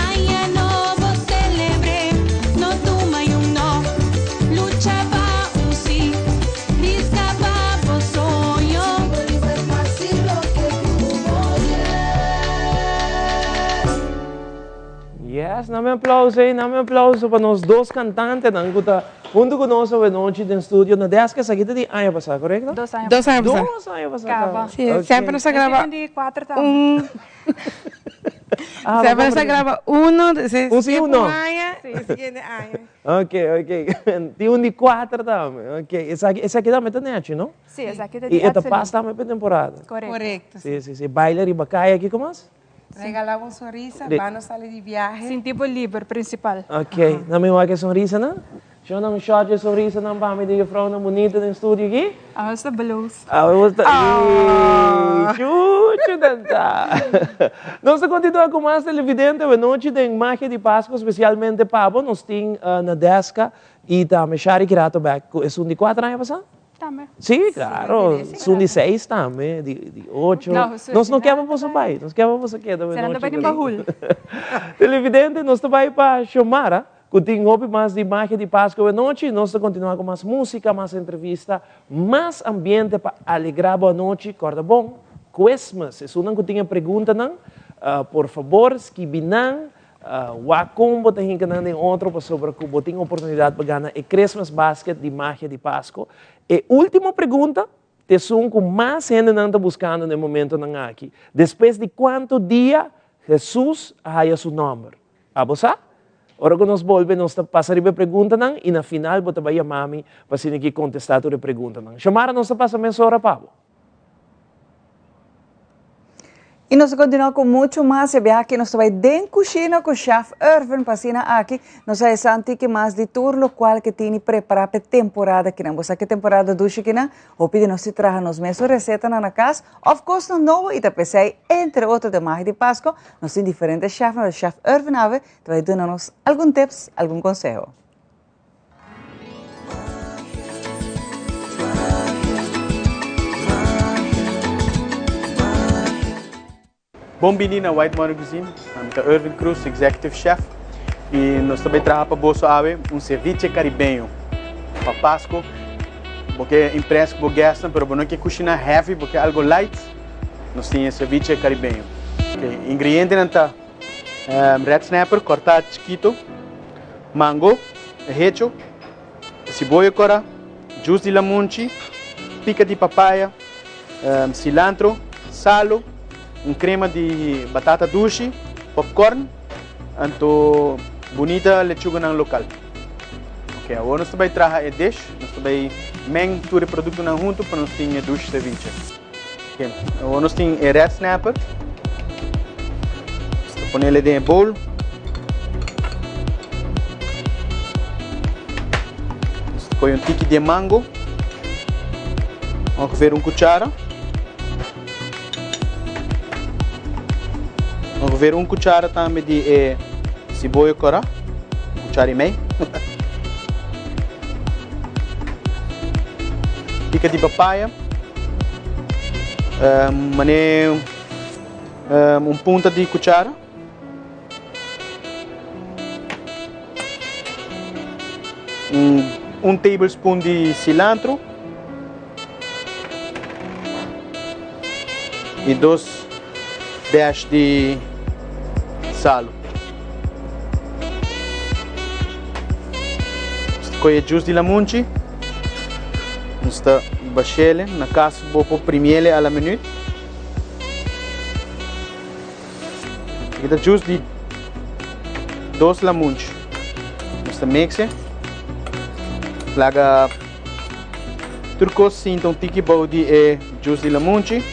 Speaker 4: aña nobo celebre, no tuma un no, lucha pa un si, risca pa bo soño.
Speaker 14: Sinti bo liber pa haci loke cu bo kier.
Speaker 2: Yes, dame aplauso ey, dame aplauso pa nos dos cantantenan cu ta hunto cu nos awe nochi den studio na desk. Esaki ta di aña pasa, corecto?
Speaker 6: Dos aña
Speaker 5: Dos aña pasa.
Speaker 2: Dos aña pasa
Speaker 6: Caba.
Speaker 2: caba.
Speaker 5: Sí,
Speaker 2: Ok.
Speaker 5: semper nos a graba
Speaker 6: Esaki ta di cuater tambe.
Speaker 5: un
Speaker 2: Ah,
Speaker 5: Semper nos a
Speaker 2: bo
Speaker 5: graba uno, entonces
Speaker 2: Un sí,
Speaker 5: skip
Speaker 2: un no.
Speaker 5: un aña, e siguiente aña.
Speaker 2: Ok, ok. Tin un di cuater tambe. Ok, esaki, esaki tambe ta nechi, no?
Speaker 6: Sí, esaki ta di
Speaker 2: Y e ta
Speaker 6: Edselyn.
Speaker 2: pas tambe pa e temporada.
Speaker 6: Corecto.
Speaker 5: Corecto.
Speaker 2: Sí, sí, sí. Baila riba caya, kico mas?
Speaker 5: Regala bo un sonrisa,
Speaker 2: Di.
Speaker 5: ban nos sali di viahe.
Speaker 6: Sinti bo liber, principal.
Speaker 2: Ok, nan mi wak e sonrisanan. Show nan un shot dje sonrisanan pa mi di juffrouwnan bunita den studio aki.
Speaker 6: Awe sta bloos.
Speaker 2: Awe bo sta, ey, chuchu nan ta. Nos ta continua cu mas televidente awe nochi den Magia di Pasco, specialmente pa bo. Nos tin Nadeska y tambe Shari Kirato bek cu esun di cuater aña pasa.
Speaker 6: Tambe.
Speaker 2: Sí, claro. Esun di seis tambe, di ocho.
Speaker 6: No, su
Speaker 2: Nos no
Speaker 6: final
Speaker 2: kier pa boso bai, nos kier pa boso keda awe
Speaker 6: Será
Speaker 2: nochi.
Speaker 6: ta bai den bahul.
Speaker 2: Televidente, nos ta bai pa Xiomara, cu tin hopi mas di Magia di Pascu awe nochi. Nos ta continua cu mas musica, mas entrevista, mas ambiente pa alegra bo anochi. Corda bon, Christmas. Esunnan cu tin e preguntanan, por fabor skibi nan. Wak kon bo ta hinka nan den otro pasobra ku bo tin oportunidat pa gana e Christmas basket di Magia di Pasko. E ultimo pregunta ta esun ku mas hendenan ta buskando na e momentonan aki, Despues di kuantu dia Hesus a haya su nòmber? Abo sa? Ora ku nos bolbe nos ta pasa riba e preguntanan i na final bo ta bai yama mi pa asina ki kontestá tur e preguntanan. Xiomara nos ta pasa mesora pa bo.
Speaker 3: Y nos ta continua cu mucho mas e biaha aki nos ta bay den cushina cu Chef Irvin pa asina aki nos a hesa antique mas di tur locual ke tini prepara p'e temporada kinan. Bo sa ke temporada dushi kinan? Hopi di nos ti traha nos mesun recetanan na cas of cosnan nobo y ta pesey entre otro den maha di Pasco nos tin diferente chefnan pero Chef Irvin awe ta bay duna nos algun tips, algun conseho.
Speaker 15: Bon bini na White Mountain Cuisine. Mi ta Irvin Cruz, Executive Chef, y nos ta bay traha pa boso awe un ceviche caribeño pa Pasco. Bo ke impress cu bo guestnan, pero bo no ke cushina heavy, bo ke algo light, nos tin e ceviche caribeño. Ok, ingredientenan ta red snapper corta chikito, mango hecho, siboyo cora, juice di lamunchi, pica di papaya, cilantro, salo, un crema di batata dushi, popcorn, anto bunita lechuganan local. Ok, awor nos ta bay traha e dish, nos ta bay meng tur e productonan hunto pa nos tin e dushi ceviche. Ok, awor nos tin e red snapper, nos ta ponele den e bowl. Nos ta coge un tiki di e mango, ongeveer un cuchara. Ongeveer un cuchara tambe di e siboyo cora, un cuchara y mei. Pica di papaya, mane un punta di cuchara. Un tablespoon di cilantro. Y dos dash di salo. Nos ta coge juice di lamunchi. Nos ta bashele. Na cas bo por primiele a la minuut. Aki ta juice di dos lamunchi. Nos ta mixe. Laga tur kos sinta un tiki bou di e juice di lamunchi.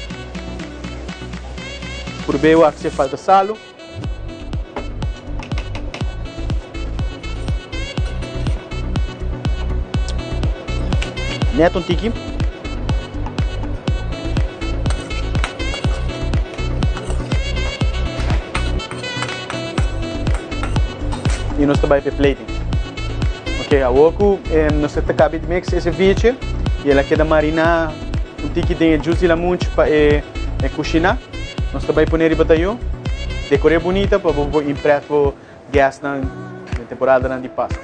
Speaker 15: Purb'é wak si e falta salu. Net un tiki. Y nos ta bay p'e plating. Ok, awor cu nos ta cabi di mix e ceviche y el a keda marina un tiki den e juice di lamunchi pa e cushina. Nos ta bay pone riba tayo, decor'é bunita pa bo por impress bo guestnan den temporadanan di Pascu.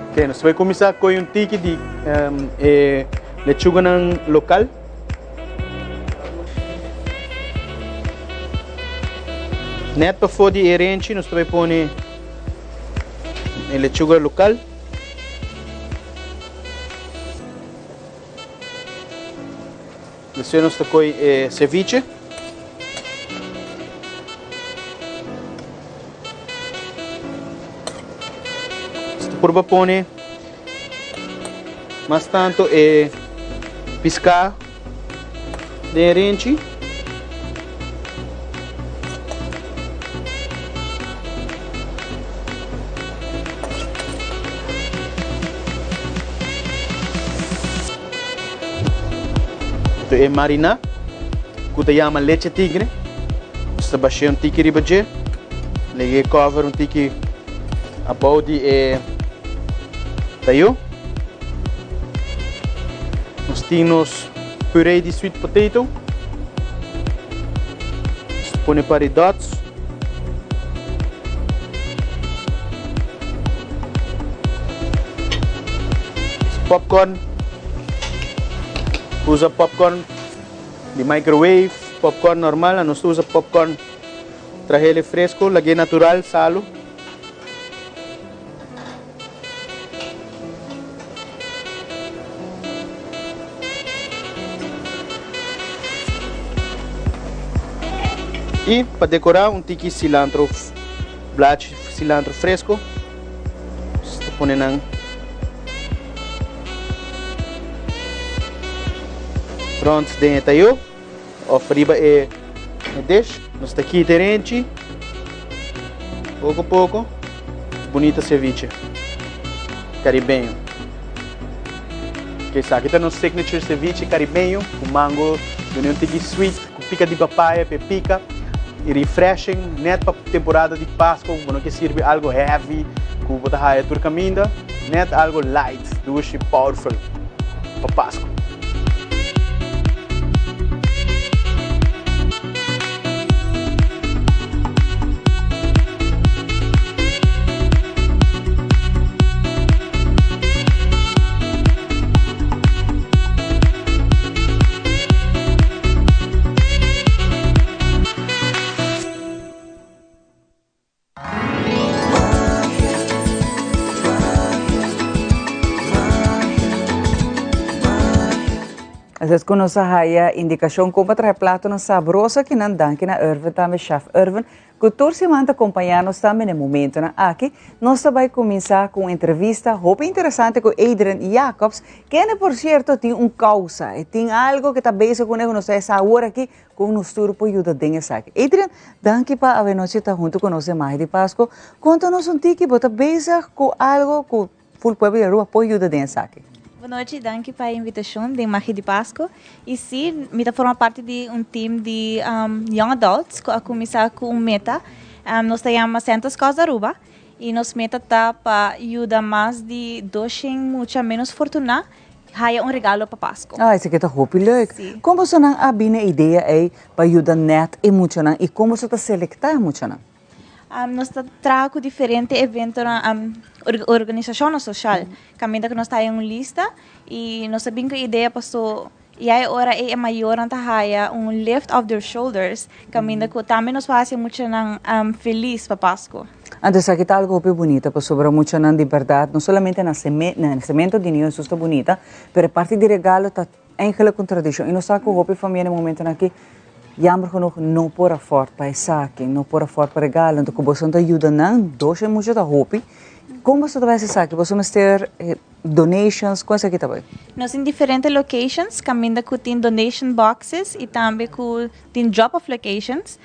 Speaker 15: Ok, nos ta bay cuminsa coy un tiki di e lechuganan local. Net pafó di e renchi nos ta bay pone e lechuga local. Despues nos ta coy e ceviche. Nos ta purba pone mas tanto e pisca den e renchi. Anto e mariná ku ta yama leche tigre, nos ta bash'é un tiki riba dje, lege e cover un tiki abou di e tayo. Nos tin nos puree di sweet potato, nos ta pone par di dots. Popcorn. Usa popcorn di microwave, popcorn normal, anos ta usa popcorn trahele fresco, lag'é natural, salu. I pa decorá un tiki cilantro, blachi cilantro fresco. Ta pone nan rond den e tayo of riba e dish. Nos ta kita e renchi poco poco. Bunita ceviche caribeño. Esaki ta nos signature ceviche caribeño cu mango duna un tiki sweet cu pica di papaya pa e pica y refreshing net pa temporada di Pasco cu bo no ke sirbi algo heavy cu bo ta haya tur caminda, net algo light, dushi, powerful pa Pasco.
Speaker 3: Despues ku nos a haya indikashon kon pa traha e platonan sabroso akinan, danki na Irvin tambe, Chef Irvin, ku tur siman ta kompañá nos tambe na e momentonan aki. Nos ta bai kuminsá ku un entrevista hopi interesante ku Adrian Jacobs, kende por sierto tin un kousa, e tin algo ku ta bezig kuné ku nos ta hesa awor aki kon nos tur por yuda den esaki. Adrian, danki pa awenochi ta huntu ku nos den Magia di Pasku. Konta nos un tiki, bo ta bezig ku algo ku Full pueblo di Aruba por yuda den esaki.
Speaker 16: Bon nochi, danki pa e invitacion den Magia di Pasco. Y si, mi ta forma parti di un team di young adults cu a cuminsa cu un meta. Nos ta yama Santa's Cause Aruba y nos meta ta pa yuda mas di doshen mucha menos fortuna haya un regalo pa Pasco.
Speaker 3: Ah, esaki ta hopi leuk.
Speaker 16: Si.
Speaker 3: Con bosonan a bini e idea ey pa yuda net e muchanan y con boso ta selecta e muchanan?
Speaker 16: Nos ta traha ku diferente eventonan, organisashonnan soshal. Kaminda ku nos ta haya un lista i nos ta bin ku e idea paso ya e ora ei e mayornan ta haya un lift off their shoulders kaminda ku tambe nos por hasi e muchanan felis pa Pasku.
Speaker 3: Anto esaki ta algo hopi bunita pasobra muchanan di bèrdat no solamente nasementu di Niño Hesus ta bunita pero e parti di regalo ta Eigenlijk un tradicion. Y nos sa cu hopi famia na e momentonan aki jammer genoeg no por afford pa esaki, no por afford pa regalo. Enton cu boso ta yuda nan, dos e mucha ta hopi. Con boso ta bay haci esaki? Boso mester donations? Con esaki ta bay?
Speaker 16: Nos tin diferente locations caminda cu tin donation boxes y tambe cu tin drop off locations.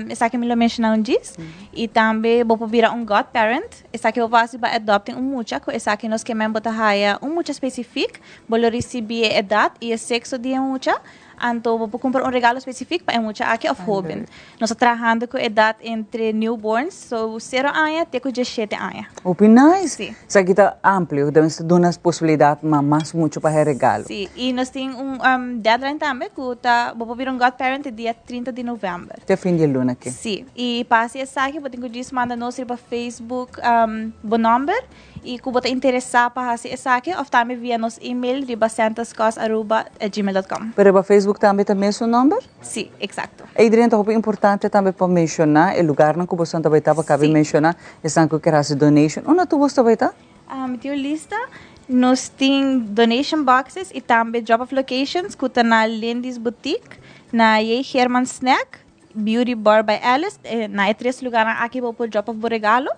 Speaker 16: Esaki mi lo menciona un djis. Y tambe bo por bira un godparent. Esaki bo por haci pa adopting un mucha cu esaki nos ke men bo ta haya un mucha specific. Bo lo ricibi e edad y e sexo di e mucha, anto bo por cumpra un regalo specific pa e mucha aki of hoben. Nos ta trahando cu edad entre newborns, so cero aña te cu diesshete aña.
Speaker 3: Hopi nice!
Speaker 16: Si.
Speaker 3: Esaki ta amplio, debe ta duna posibilidad ma mas mucho pa e regalo.
Speaker 16: Si, y nos tin un deadline tambe cu ta bo por bira un godparent te dia 30 di november.
Speaker 3: Te fin di e luna aki.
Speaker 16: Si, y pa haci esaki bo tin cu djis manda nos riba Facebook bo nomber Y cu bo ta interesa pa haci esaki of tambe via nos email riba santascausearuba@gmail.com.
Speaker 3: Pero riba Facebook tambe ta mesun nomber?
Speaker 16: Si, exacto.
Speaker 3: Adrian, ta hopi importante tambe pa menciona e lugarnan cu boso ta bay ta pa cabe menciona esnan cu kier haci donation. Unda tur boso ta bay ta?
Speaker 16: Mi tin un lista. Nos tin donation boxes y tambe drop off locations cu ta na Lindy's Boutique, na J. Geerman Snack, Beauty Bar by Alice, na e tres lugarnan aki bo por drop off bo regalo.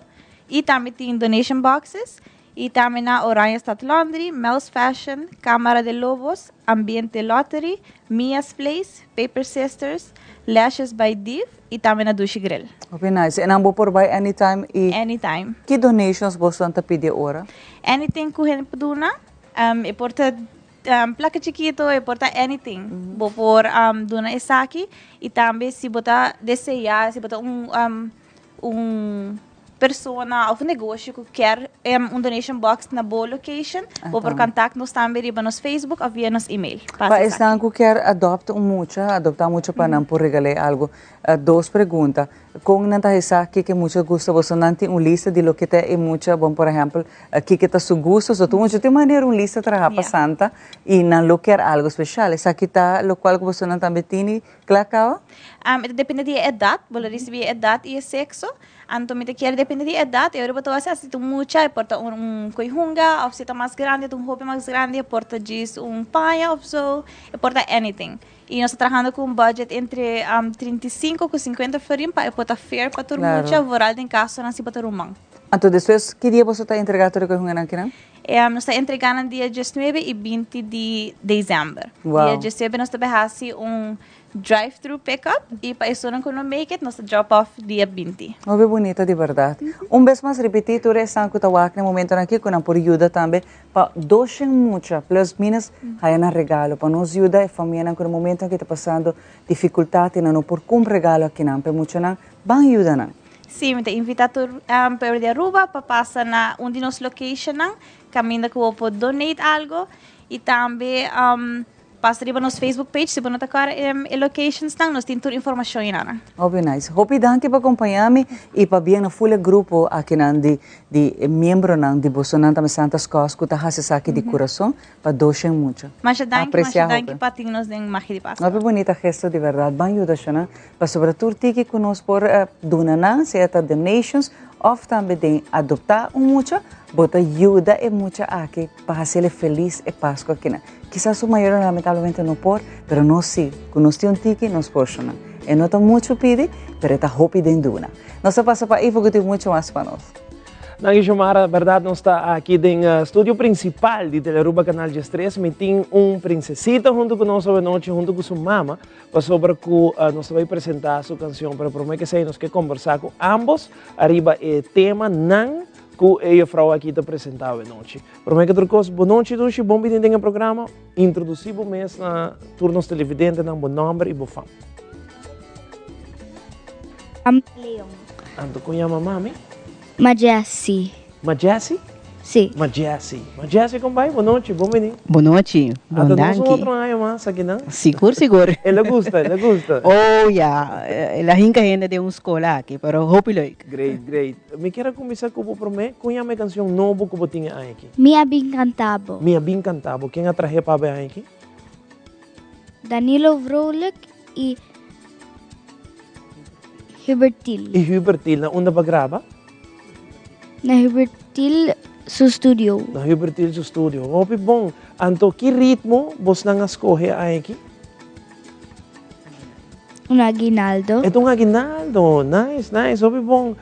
Speaker 16: Y tambe tin donation boxes. Y tambe na Oranjestad Laundry, Mel's Fashion, Cámara de Lobos, Ambiente Lottery, Mia's Place, Paper Sisters, Lashes by Div y tambe na Dushi Grill.
Speaker 3: Hopi nice. En nan bo por bay anytime y
Speaker 16: Anytime.
Speaker 3: ki donations bosonan ta pidi ora?
Speaker 16: Anything cu hende por duna. E por ta placa chikito, e por ta anything. Bo por duna esaki y tambe si bo ta desea, si bo ta un un persona of un negoshi cu kier un donation box na bo location, bo por contact nos tambe riba nos Facebook of via nos email.
Speaker 3: Pa esnan cu kier adopt un mucha, adopta un mucha pa nan por regal'e algo, dos pregunta, con nan ta hesa kiko e mucha gusta boso? Nan tin un lista di loke ta e mucha, bon por ehempel, kiko ta su gusto, so tur mucha tin manera un lista traha pa Santa y nan lo kier algo special, esaki ta locual cu boso nan tambe tini Kla kaba?
Speaker 16: E ta depende di e edat, bo lo risibi e edat i e sekso. Anto mi ta kier depende di e edat, e ora bo ta wak si ta un mucha e por ta un koi hunga òf si ta mas grandi ta un hopi mas grandi e por ta djis un paña òf so, e por ta anything. I nos ta trahando ku un budget entre 35 ku 50 florin pa e por ta fair pa tur mucha, vooral den kasonan si bo ta ruman.
Speaker 3: Anto despues ki dia boso ta entrega tur e koi hunganan akinan?
Speaker 16: Nos ta entrega nan dia diesnuebe i binti di december. Dia diesnuebe nos ta bai hasi un drive thru pick up i pa esunnan ku no make it nos ta drop off dia binti.
Speaker 3: Hopi bunita di berdad. Un bes mas ripiti tur esnan ku ta wak na e momentonan aki ku nan por yuda tambe pa doshen mucha plus minus haya nan regalo pa nos yuda e famianan ku na e momentonan aki ta pasando difikultat i nan no por kumpra regalo akinan pa e muchanan ban yuda nan.
Speaker 16: Sí, mi ta invita tur pueblo di Aruba pa pasa na un di nos locationnan caminda cu bo por donate algo y tambe pasa riba nos Facebook page si bo no ta cora e locationsnan, nos tin tur informacion eynan.
Speaker 3: Hopi nice. Hopi danki pa acompaña mi y pabia na full e grupo akinan di di miembronan di bosonan tambe Santa's Cause cu ta haci esaki di curason pa doshen mucho.
Speaker 16: Masha danki, masha danki pa tin nos den Magia di Pascua.
Speaker 3: Hopi bunita gesto di berdad. Ban yuda shona. Pasobra tur tiki ku nos por duna nan, sea ta donations òf tambe den adoptá un mucha, bo ta yuda e mucha aki pa hasiel felis e Pasku akinan. Kisas su mayornan lamentablemente no por, pero nos sí, ku nos tin un tiki nos por shona. E no ta muchu pidi, pero e ta hopi den duna. Nos ta pasa pa Ivo ku tin muchu mas pa nos.
Speaker 2: Danki Xiomara, berdad nos ta aki den studio principal di Telearuba Canal 13. Mi tin un princesita hunto cu nos awe nochi, hunto cu su mama, pasobra cu nos ta bay presenta su cancion. Pero prome que esey nos ke conversa cu ambos ariba e tema nan cu e juffrouw aki ta presenta awe nochi. Prome que tur cos, bo nochi Dushi, bon bini den e programa. Introduci bo mes na tur nos televidentenan, bo nomber y bo fam.
Speaker 17: Leon.
Speaker 2: Anto kon yama mami?
Speaker 17: Ma Jessie.
Speaker 2: Ma Jessie?
Speaker 17: Si.
Speaker 2: Ma Jessie. Ma Jessie kon bai? Bon nochi, bon bini.
Speaker 18: Bon nochi, bon
Speaker 2: Ata nos
Speaker 18: danki.
Speaker 2: un otro aña mas aki nan.
Speaker 18: Sigur, sigur.
Speaker 2: El a gusta, el a gusta.
Speaker 18: Oh ya, el a hinka hende den un skol aki, pero hopi leuk.
Speaker 2: Great, great. Mi kier a kuminsá ku bo promé. Kon yama e kanshon nobo ku bo tin e aña aki?
Speaker 17: Mi a bin kanta bo.
Speaker 2: Mi a bin kanta bo. Ken a trahe pa bo e aña aki?
Speaker 17: Danilo Vrolijk i Hubertil.
Speaker 2: I Hubertil, na unda bo a graba?
Speaker 17: Na Hubertil su studio.
Speaker 2: Na Hubertil su studio. Hopi bon. Anto ki ritmo bosnan a skohe aiki?
Speaker 17: Un aguinaldo.
Speaker 2: E ta un aguinaldo. Nice, nice. Hopi bon.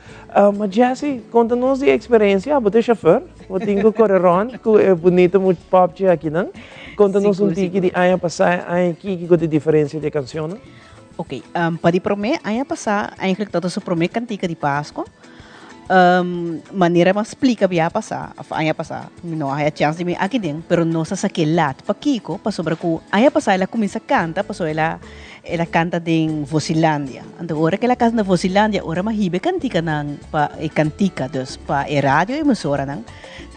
Speaker 2: Ma Jessy, konta nos di e eksperensia. Bo ta e shofèr. Bo tin ku kore rònt ku e bunito popchi akinan. Konta nos un tiki di aña pasá e aña aki, kiko ta e diferensia di e kanshonnan?
Speaker 18: Ok, pa di promé, aña pasá eigenlijk tabata su promé kantika di Pasko. Manera mi a splika bia pasá, òf aña pasá, mi no a haya chèns di mi aki den, pero nos a sak'é lat. Pakiko? Pasobra ku aña pasá el a kuminsá kanta, pasobra el a el a kanta den Vosilandia. Anto ora ku el a kanta na Vosilandia, ora mi a hiba e kantikanan pa e kantika, dus pa e radio emisoranan,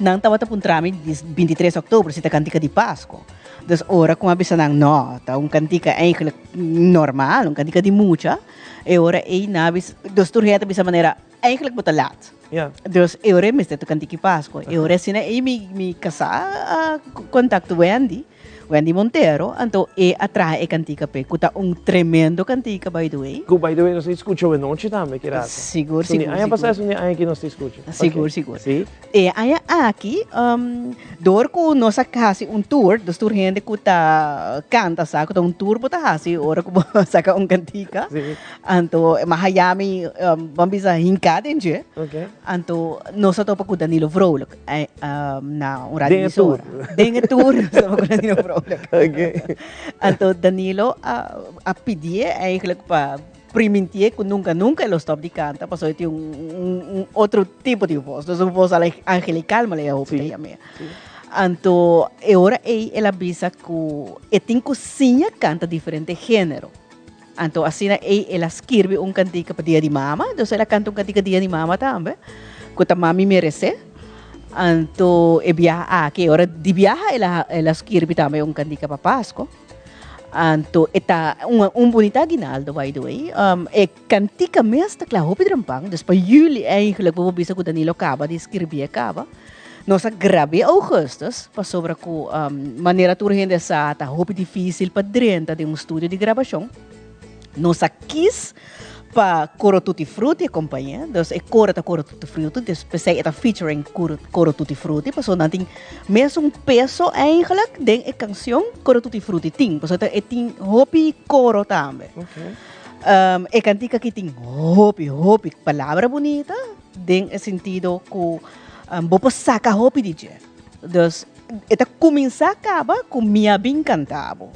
Speaker 18: Nan tabata puntra mi di 23 oktober si ta kantika di Pasko. Dus ora ku mi a bisa nan, no, ta un kantika eigenlijk normal, un kantika di mucha, e ora ei nan a bisa, dus tur hende a bisa manera, eigenlijk bo ta lat.
Speaker 2: Ja.
Speaker 18: Dus e ora ei mester ta kantika di Pasko. E ora asina ei mi mi kasá a kontakto Wendy. Wendy Montero, anto e a traha e kantika p'e, ku ta un tremendo kantika by the way.
Speaker 2: Ku by the way nos ta skucha awenochi tambe ki rato.
Speaker 18: Sigur,
Speaker 2: Su ni
Speaker 18: sigur,
Speaker 2: aña pasá
Speaker 18: sigur.
Speaker 2: esun ni aña aki nos ta skucha.
Speaker 18: Sigur,
Speaker 2: Ok.
Speaker 18: sigur.
Speaker 2: Si.
Speaker 18: E aña aki, dor ku nos a hasi un tour, dus tur hende ku ta kanta sa ku ta un tour bo ta hasi ora ku bo saka un kantika.
Speaker 2: Si.
Speaker 18: Anto mi a haya mi, ban bisa hinká den dje.
Speaker 2: Ok.
Speaker 18: Anto nos a topa ku Danilo Vrolijk. Na un radio
Speaker 2: Den e tour.
Speaker 18: Den e tour estaba cu Danilo Vrolijk.
Speaker 2: Okay.
Speaker 18: Anto Danilo a, a pidié eigenlijk pa primintié cu nunca nunca e lo stop di canta pasobra e tin un, un, un otro tipo di voz. Dus un voz angelical ma lei hopi ta yam'é. Anto e ora ei el a bisa cu e tin cu siña canta diferente genero. Anto asina ei el a skirbi un kantika pa Dia di Mama, dus el a kanta un kantika Dia di Mama tambe, ku ta Mami Meresé. Anto e biaha aki, e ora di biaha el a el a skirbi tambe un kantika pa Pasko. Anto e ta un un bunita aguinaldo by the way. E kantika mes ta kla hopi drampan, dus pa juli eigenlijk bo por bisa ku Danilo kaba di skirbié kaba. Nos a grab'é Augustus pasobra ku manera tur hende sa ta hopi difísil pa drenta den un studio di grabashon. Nos a kis pa Coro Tutti Frutti e kompañé. Dus e koro ta Coro Tutti Frutti, dus p'esei e ta featuring Coro Tutti Frutti pasobra nan tin mesun peso eigenlijk den e kanshon Coro Tutti Frutti tin pasobra e tin hopi koro tambe. E kantika aki tin hopi hopi palabra bunita den e sentido ku Bo por saca hopi di dje. Dus e ta cuminsa caba cu mi a bin canta bo.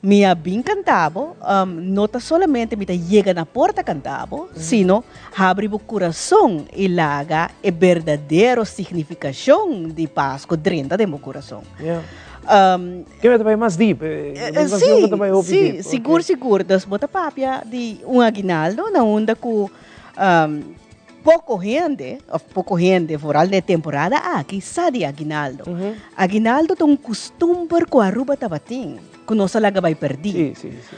Speaker 18: Mi a bin canta bo no ta solamente mi ta yega na porta canta bo, sino habri bo curason y laga e berdadero significacion di Pasco drenta den bo curason.
Speaker 2: Ke ta bai mas diep?
Speaker 18: Si, si, sigur, sigur. Dus bo ta papia di un aguinaldo na unda cu Poko hende, of poko hende, vooral den e temporada aki, sa di aguinaldo. Aguinaldo ta un kustumber ku Aruba tabatin, ku nos a laga bai pèrdí.
Speaker 2: Sí, sí, sí.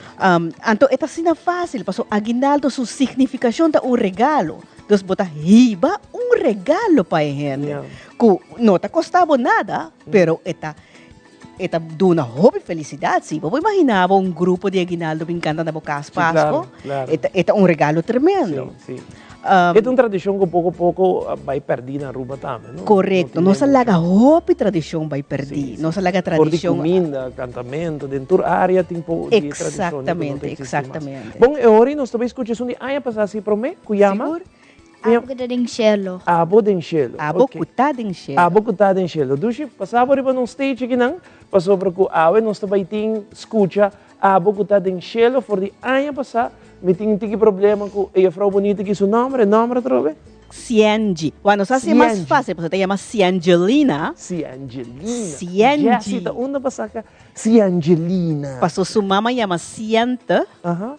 Speaker 18: Anto e ta asina fásil, pasobra aguinaldo su signifikashon ta un regalo. Dus bo ta hiba un regalo pa e hende, ku no ta kosta bo nada, pero e ta E ta duna hopi felicidad, si. Bo por imagina bo un grupo di aguinaldo bin canta na bo cas Pasco?
Speaker 2: Claro, claro.
Speaker 18: E ta, e ta un regalo tremendo.
Speaker 2: Sí, sí. E ta un tradishon ku poko poko a bai pèrdí na Aruba tambe, no?
Speaker 18: Korekto. Nos a laga hopi tradishon bai pèrdí. Nos a laga tradishon.
Speaker 2: For di kuminda, kantamentu, den tur área tin po di e tradishonnan ku no ta
Speaker 18: eksistí mas. Eksaktamente.
Speaker 2: Bon, e ora nos ta bai skucha esun di aña pasá si promé ku yama.
Speaker 18: Sigur.
Speaker 17: Abo ku ta den shelu.
Speaker 2: Abo den shelu.
Speaker 18: Abo ku ta den shelu.
Speaker 2: Abo ku ta den shelu. Dushi, pasa bo riba nos stage akinan, pasobra ku awe nos ta bai tin skucha Abo ku ta den shelu for di aña pasá mi tin un tiki problema ku e jefrou bonita ki su nòmber, e nòmber atrobe?
Speaker 18: Siangie. Wak nos hasi mas fásil pasobra ta yama Siangelina.
Speaker 2: Siangelina.
Speaker 18: Siangie.
Speaker 2: Jessie ta unda pa saka Siangelina?
Speaker 18: Paso su mama yama Siente,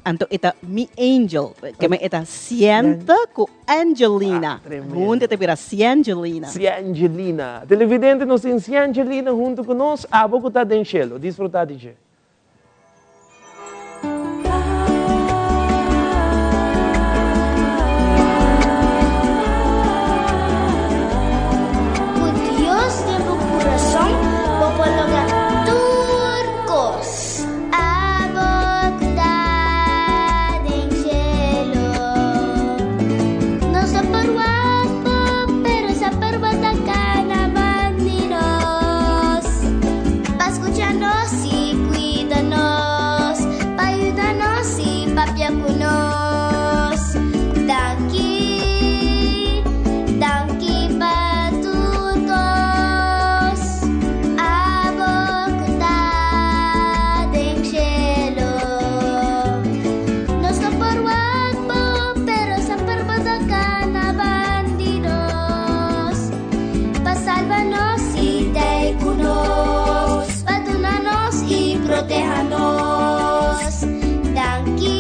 Speaker 18: anto e ta mi angel. Ke men e ta Siente ku Angelina. Huntu e ta bira Siangelina.
Speaker 2: Siangelina. Televidente nos tin Siangelina huntu ku nos, abo ku ta den shelu. Disfrutá di dje.
Speaker 17: Ku Dios den bo kurason, bo por logra tur kos. Abo ku ta den shelu, no sa por wak bo, pero sa por bo ta kana bandi nos. Pa skucha nos i kuida nos, pa yuda nos i papia ku nos. Danki, danki pa tur kos. Abo ku ta den shelu. Nos no por wak bo, pero semper bo ta kana bandi nos. Pa salba nos i tei ku nos, pa duna nos i proteha nos. Danki,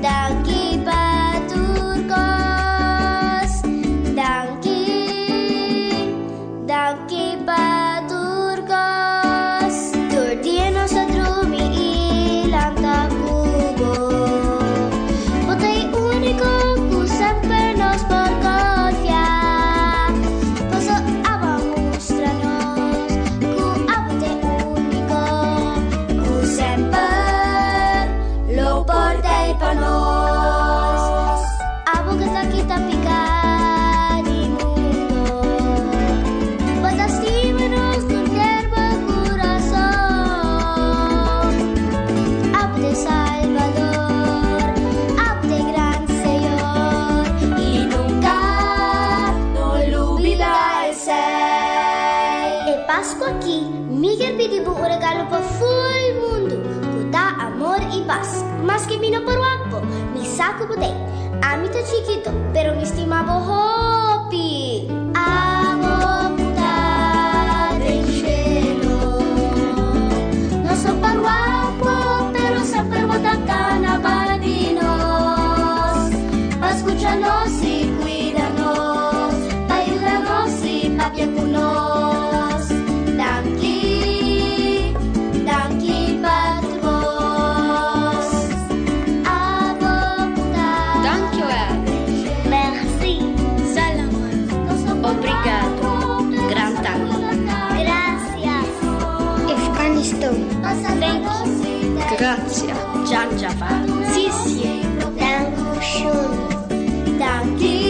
Speaker 17: danki pa tur kos. Danki, danki pa tur kos. Tur dia nos ta drumi i lanta ku bo. Bo ta e úniko ku semper nos por konfia. Paso abo a mustra nos ku abo ta e úniko ku semper lo por t'ei pa nos. Abo ku ta kita piká di mundo. Bo ta stima nos tur ter bo kurason. Abo ta e Salbador, abo ta e gran Señor, i nunka no lubida esei. E Pasku aki mi kier pidi bo un regalo pa ful mundu, ku ta amor i pas. Maske mi no por wak bo, mi sa ku bo t'ei. Ami ta chikito, pero mi stima bo hopi. Abo ku ta den shelu. Nos no por wak bo, pero semper bo ta kana banda di nos. Pa skucha nos i kuida nos, pa yuda nos i papia ku nos. Danki, danki pa tur kos.
Speaker 14: Dankjewel.
Speaker 17: Merci.
Speaker 14: Salamat. Obrigado. Gran danki.
Speaker 17: Gracias. Efkaristo. Thank you.
Speaker 14: Gracia. Djanjava. Sisje.
Speaker 17: Dankushun.
Speaker 16: Danki,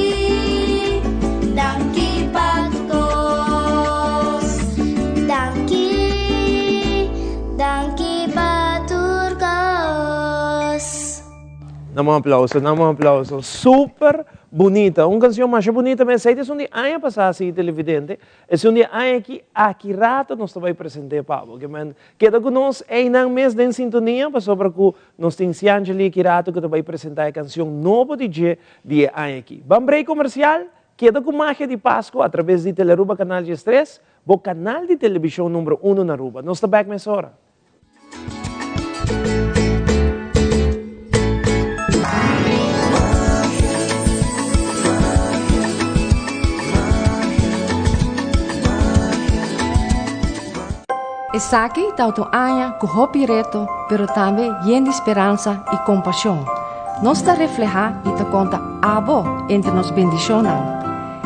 Speaker 16: danki pa tur kos.
Speaker 17: Danki, danki pa tur kos.
Speaker 2: Dame un aplauso, dame un aplauso. Super bunita. Un canción masha bunita mes. Esei ta esun di aña pasá si televidente. Esun di aña aki, aki rato nos ta bai present'é pa bo. Ke men keda ku nos einan mes den sintonia pasobra ku nos tin Siangeli aki rato ku ta bai presentá e canción nobo di dje di e aña aki. Ban break comercial, keda ku Magia di Pasco a traves di Telearuba Canal 13, bo canal di television numero uno na Aruba. Nos ta bek mesora.
Speaker 19: Esaki ta otro aña ku hopi reto, pero tambe yen di speransa i kompashon. Nos ta reflehá i ta konta abo entre nos bendishonnan.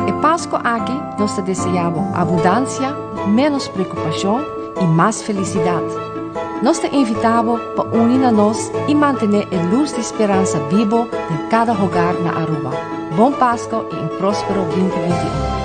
Speaker 19: E Pasko aki nos ta deseá bo abundansia, ménos preokupashon i mas felisidat. Nos ta invita bo pa uni na nos y mantene e luz di speransa bibo den cada hogar na Aruba. Bon Pasco y un prospero 2021.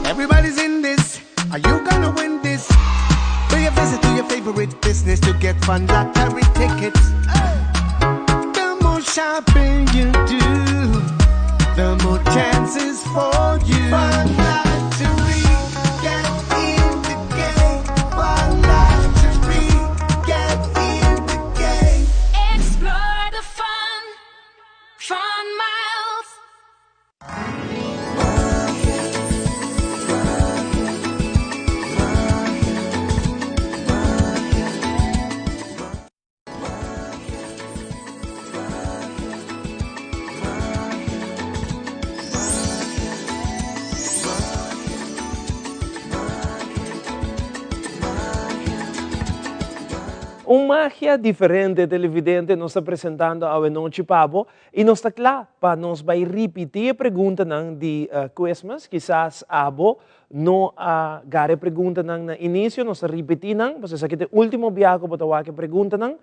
Speaker 1: Everybody's in this. Are you gonna win this? Pay a visit to your favorite business to get fun lottery tickets. The more shopping you do, the more chances for you. Fun lottery, get in the game. Fun lottery, get in the game.
Speaker 14: Explore the fun, fun miles.
Speaker 2: Un magia diferente televidente nos ta presentando awe nochi pa bo y nos ta cla pa nos bay ripiti e preguntanan di Christmas. Kisas abo no a gara e preguntanan na inicio, nos ta ripiti nan, pasobra esaki ta e ultimo biaha cu bo ta wak e preguntanan.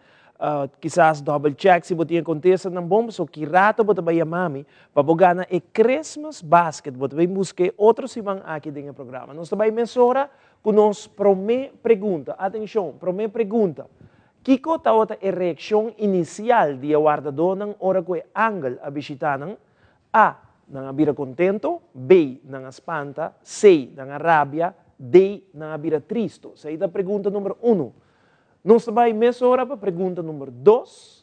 Speaker 2: Kisas double check si bo tin e contestanan bon, pasobra ki rato bo ta bay yama mi pa bo gana e Christmas basket. Bo ta bay busca e otro siman aki den e programa. Nos ta bay mesora cu nos prome pregunta. Atencion, prome pregunta. Kico tawata e reaccion inicial di e wardadornan ora cu e angel a bishita nan? A. Nan a bira contento. B. Nan a spanta. C. Nan a rabia. D. Nan a bira tristo. Esey ta pregunta number uno. Nos ta bay mesora pa pregunta number dos.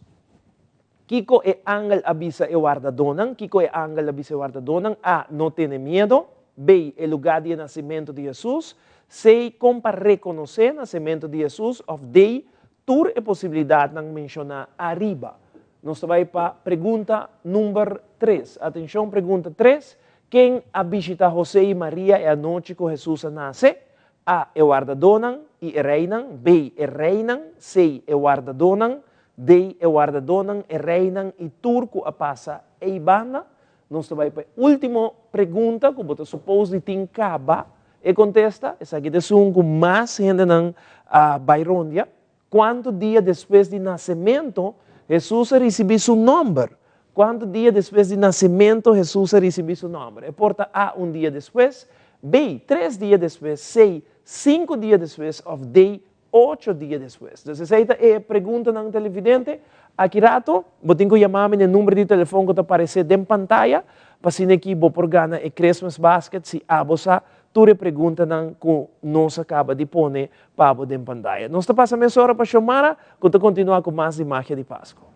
Speaker 2: Kiko e angel a bisa e wardadónan? Kiko e angel a bisa e wardadónan? A. No tene miedo. B. E lugá di e nasementu di Hesus. C. Kon pa rekonosé nasementu di Hesus. Òf D. Tur e posibilidatnan menshoná ariba. Nos ta bai pa pregunta number tres. Atenshon, pregunta tres, Ken a bishitá Hosé i Maria e anochi ku Hesus a nase? A. E wardadónan i e reinan. B. E reinan. C. E wardadónan. D, e wardadónan, e reinan i tur ku a pasa ei banda. Nos ta bai pa e último pregunta ku bo ta supos di tin kaba e kontesta. Esaki ta esun ku mas hendenan a bai rondia. Kuantu dia despues di nasementu Hesus a risibí su nòmber? Kuantu dia despues di nasementu Hesus a risibí su nòmber? E por ta A, un dia despues, B, tres dia despues, C, sinku dia despues òf D, Ocho dia despues. Dus esei ta e preguntanan televidente. Aki rato bo tin ku yama mi na e number di telefon ku ta aparesé den pantaya pa asina aki bo por gana e Christmas basket si abo sa tur e preguntanan ku nos a kaba di pone pa bo den pantaya. Nos ta pasa mesora pa Xiomara ku ta kontinuá ku mas di Magia di Pasku.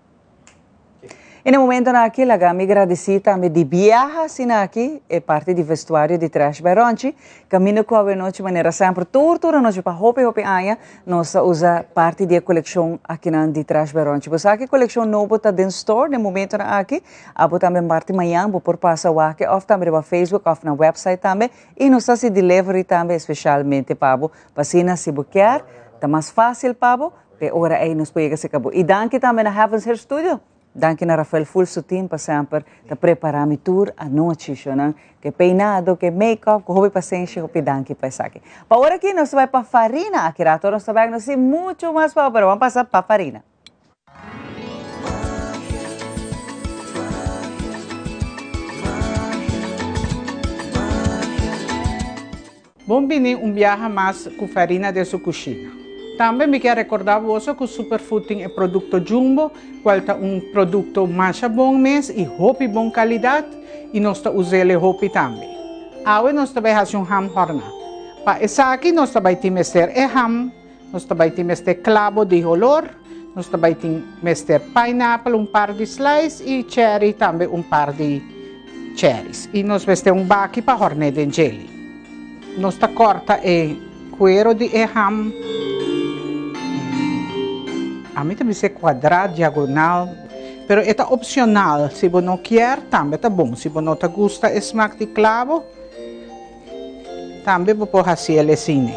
Speaker 3: E na momentonan aki laga mi gradisí tambe di biaha asina aki e parti di vestuario di Trash by Ronchi, kaminda ku awenochi manera semper tur tur anochi pa hopi hopi aña nos ta usa parti di e kolekshon akinan di Trash by Ronchi. Bo sa ku e kolekshon nobo ta den store den momentonan aki, abo tambe marti mañan bo por pasa wak òf tambe riba Facebook òf na website tambe i nos ta hasi delivery tambe espeshalmente pa bo pa asina si bo kier ta mas fásil pa bo. P'e ora ei nos por yega serka bo. I danki tambe na Heavens Hair Studio. Danki na Rafael Ful su team pa semper ta prepara mi tur anochi, shownan. Ke peinado, ke make-up, ku hopi pasenshi, hopi danki pa esaki. Pa ora aki nos ta bai pa Farina. Aki rato nos ta bai, nos tin muchu mas pa bo, pero ban pasa pa Farina.
Speaker 20: Bon bini un biaha mas ku Farina den su kushina. Tambe mi kier recorda boso cu Superfood tin e producto Jumbo, cual ta un producto masha bon mes y hopi bon calidad y nos ta usele hopi tambe. Awe nos ta bay haci un ham horna. Pa esaki nos ta bay tin mester e ham, nos ta bay tin mester clabo di holor, nos ta bay tin mester pineapple un par di slice y cherry tambe un par di cherries. Y nos mester un baki pa horne den jelly. Nos ta corta e cuero di e ham. Ami ta bisa cuadra, diagonal, pero e ta opcional. Si bo no kier, tambe ta bon. Si bo no ta gusta e smaak di clavo, tambe bo por haci el esine.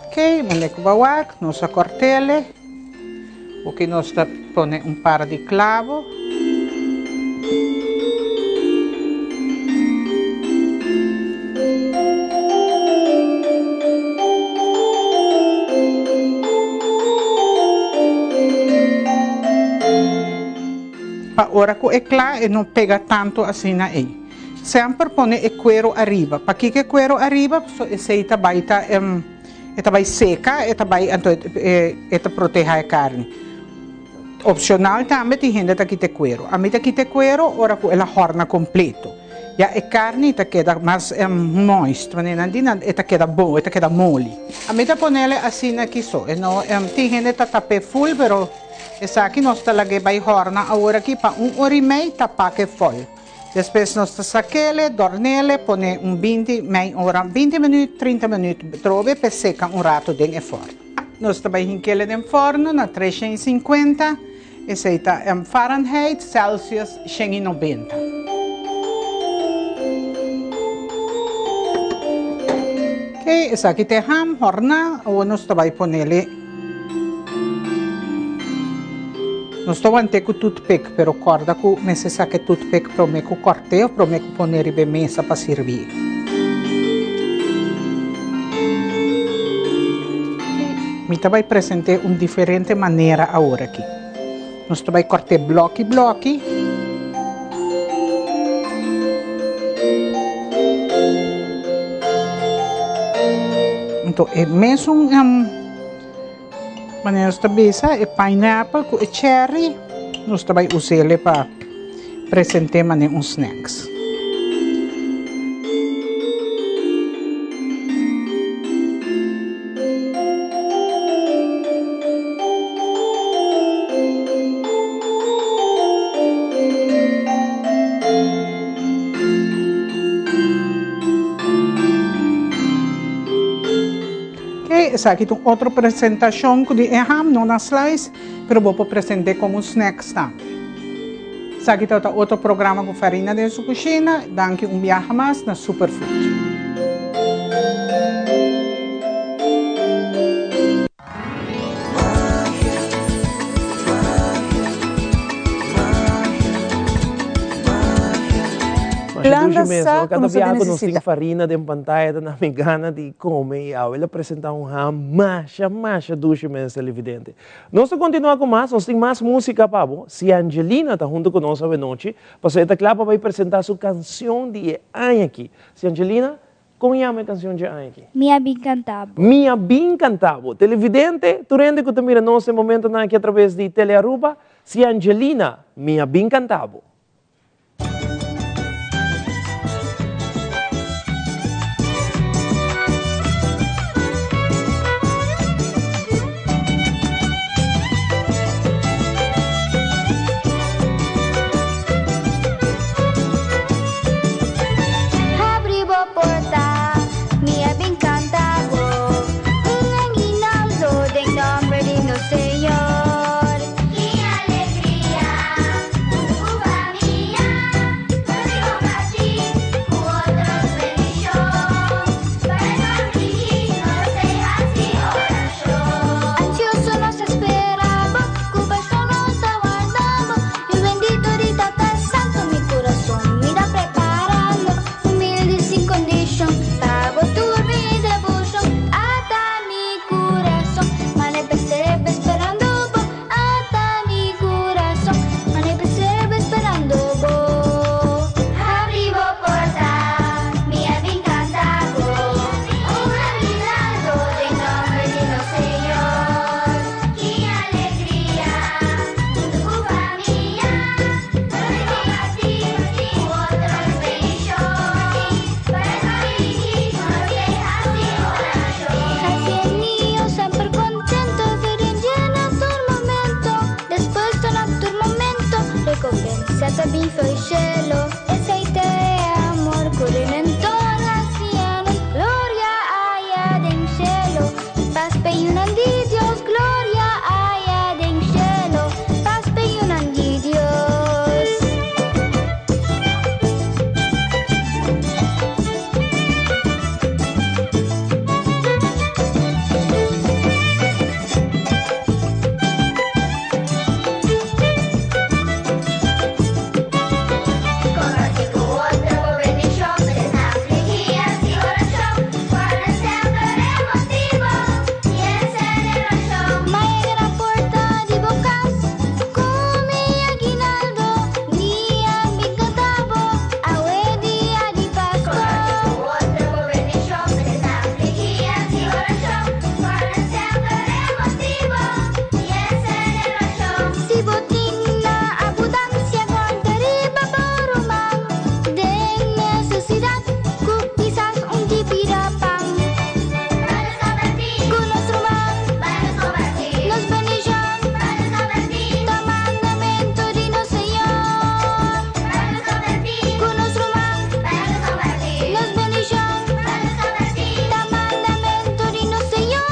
Speaker 20: Ok, mende cu bo wak, nos a cortele. Oki nos ta pone un par di clavo. Pa ora cu e cla e no pega tanto asina ey. Semper pone e cuero ariba. Pakiko e cuero ariba? Pasobra esey ta bay ta. E ta bai seka, e ta bai anto e ta proteha e karni. Opshonal tambe tin hende ta kita e kueru. Ami ta kita e kueru ora ku el a hòrna kompleto. Ya e karni ta keda mas moist, manera nan di nan e ta keda bon, e ta keda moli. Ami ta ponele asina aki so, e no tin hende ta tap'é ful pero esaki nos ta lag'é bai hòrna awor aki pa un ora i mei tapá ku e fòl. Despues nos ta sakele, dornele, pone un 20 mei ora, 20 minuut, 30 minuut trobe p'e seka un rato den e forno. Nos ta bai hinkele den forno na 350, esei ta Fahrenheit, Celsius 190. Ok, esaki ta e ham horná, awor nos ta bai ponele. Nos ta want'é ku toothpick, pero kòrda ku mester saka e toothpick promé ku kòrt'é òf promé ku pon'é riba e mesa pa sirbié. Mi ta bai present'é un diferente manera awor aki. Nos ta bai kòrt'é blòki blòki. Anto e mesun manera nos ta bisa e pineapple ku e cherry nos ta bai us'ele pa present'é manera un snacks. Ok, esaki ta un otro presentacion cu di e ham, no na slice, pero bo por presente como un snacks tambe. Esaki ta otro programa cu Farina den su cushina. Danki un biaha mas na Superfood.
Speaker 2: Masha dushi mes, no? Kada biaha ku nos tin Farina den pantaya ta na mi gana di kome i awe el a presenta un ham masha masha dushi mes televidente. Nos ta kontinua ku mas, nos tin mas musika pa bo. Si Angelina ta huntu ku nos awenochi, pasobra e ta kla pa bai presenta su kansion di e aña aki. Si Angelina, Kon yama e kansion dje aña aki?
Speaker 17: Mi a bin kanta bo.
Speaker 2: Mi a bin kanta bo. Televidente, tur hende ku ta mira nos e momentonan aki atraves di Telearuba, si Angelina, Mi a bin kanta bo.
Speaker 17: Habri bo porta, mi a bin canta bo un aguinaldo den nomber di nos Señor. Ki alegria, hunto cu familia. bini fo'i shelo. Esei ta e amor ku Redentor hacia nos. Gloria aya den shelo, pas p'e yunan di Dios. Gloria aya den shelo, pas p'e yunan di Dios. Compartí cu otro bo bendicion, Cu esnan afligí haci oracion, Guarda semper e motibo di e celebracion. Ma e gran porta di bo cas, Cu mi aguinaldo, Dia mi canta bo, Awe dia di Pasco. Compartí cu otro bo bendicion, Cu esnan afligí haci oracion, Guarda semper e motibo di e celebracion. Si bo tin na abundancia corta riba bo ruman den necesidad cu kisas un di bira pan. Cu nos ruman nos bendicion ta mandamento di nos Señor. Cu nos ruman nos bendicion ta mandamento di nos Señor.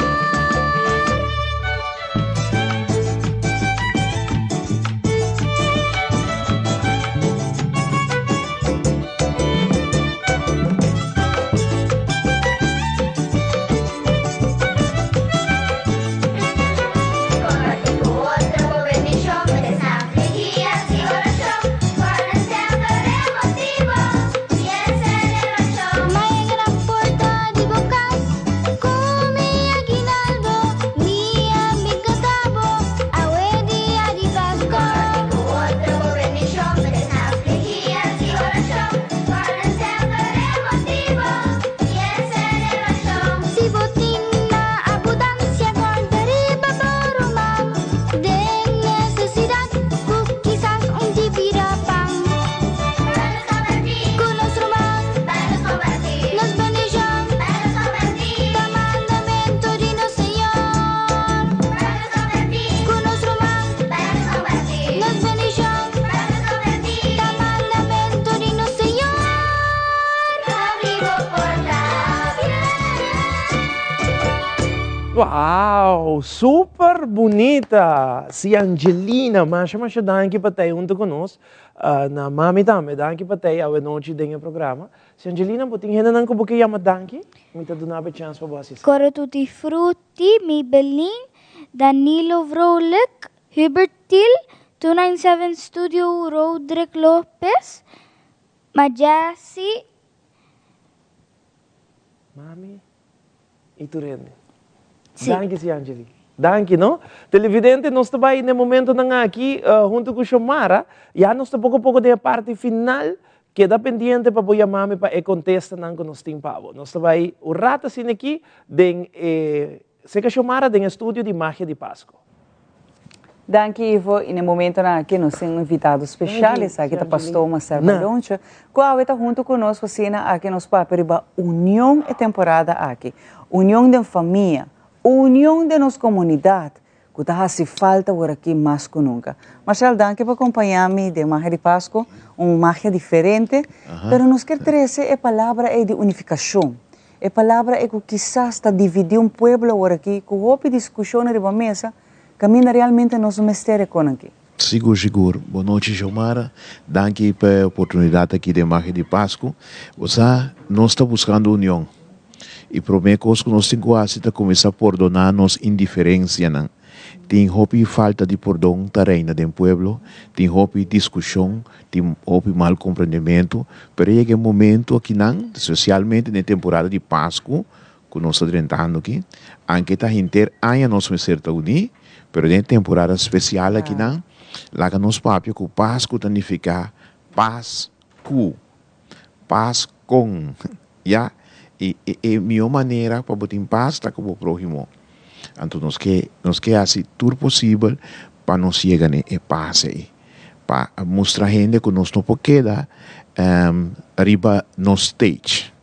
Speaker 17: Ma e gran porta di bo cas cu mi aguinaldo, mi a bin canta bo awe dia di Pasco. Si bo tin na abundancia corda riba bo ruman den necesidad cu kisas un di bira pan. Cu nos ruman nos bendicion ta mandamento di nos Señor. Cu nos ruman nos bendicion ta mandamento di nos Señor. Habri bo porta
Speaker 2: Wow, super bunita! Si Angelina, masha masha danki pa ta hunto cu nos. Na mami tambe, danki pa ta awe nochi den e programa. Si Angelina, bo tin hendenan cu bo ke yama danki? Mi ta duna bo e chance pa bo haci esaki.
Speaker 17: Coro Tutti Frutti, Maybelline, Danilo Vrolijk, Hubert Thiel, 297 Studio Roderick Lopez, Majasi.
Speaker 2: Mami y tur hende. Danki si Angeli. Danki no. Televidente nos ta bai na e momentonan aki hunto cu Xiomara. Ya nos ta poco poco den e parti final. Keda pendiente pa bo yama mi pa e contestanan cu nos tin pa bo. Nos ta bai un rato asina aki den e Seca Xiomara den e studio di Magia di Pasco.
Speaker 3: Danki Ivo, y na e momentonan aki nos tin un invitado special, esaki ta Pastor Marcel Baloncho, cu awe ta hunto cu nos pa asina aki nos papia riba union e temporada aki, union den famia, union den nos comunidad, cu ta haci falta awor aki mas cu nunca. Marcel, danki pa acompaña mi den Magia di Pasco, un magia diferente, pero nos kier trece e palabra ey di unificacion, E palabra ei ku kisas ta dividí un pueblo aworakí ku hopi diskushon riba mesa, kaminda realmente nos no mester e konan akí.
Speaker 21: Sigur sigur. Bon nochi Xiomara. Danki pa e oportunidat aki den Magia di Pasku. Bo sa, nos ta buskando union. I promé kos ku nos tin ku hasi ta kuminsá pordoná nos indiferensianan. Tin hopi falta di pordon ta reina den pueblo, tin hopi diskushon, tin hopi mal komprendementu, pero a yega e momentu akinan, spesialmente den e temporada di Pasku ku nos ta drentando aki, anke ta henter aña nos mester ta uní, pero den e temporada spesial akinan, laga nos papia ku Pasku ta nifiká pas ku. Pas kon, ya. I e e mihó manera pa bo tin pas ta ku bo próhimo. Anto nos ke nos ke hasi tur posibel pa nos yega na e pas ei. Pa mustra hende ku nos no por keda riba nos stage.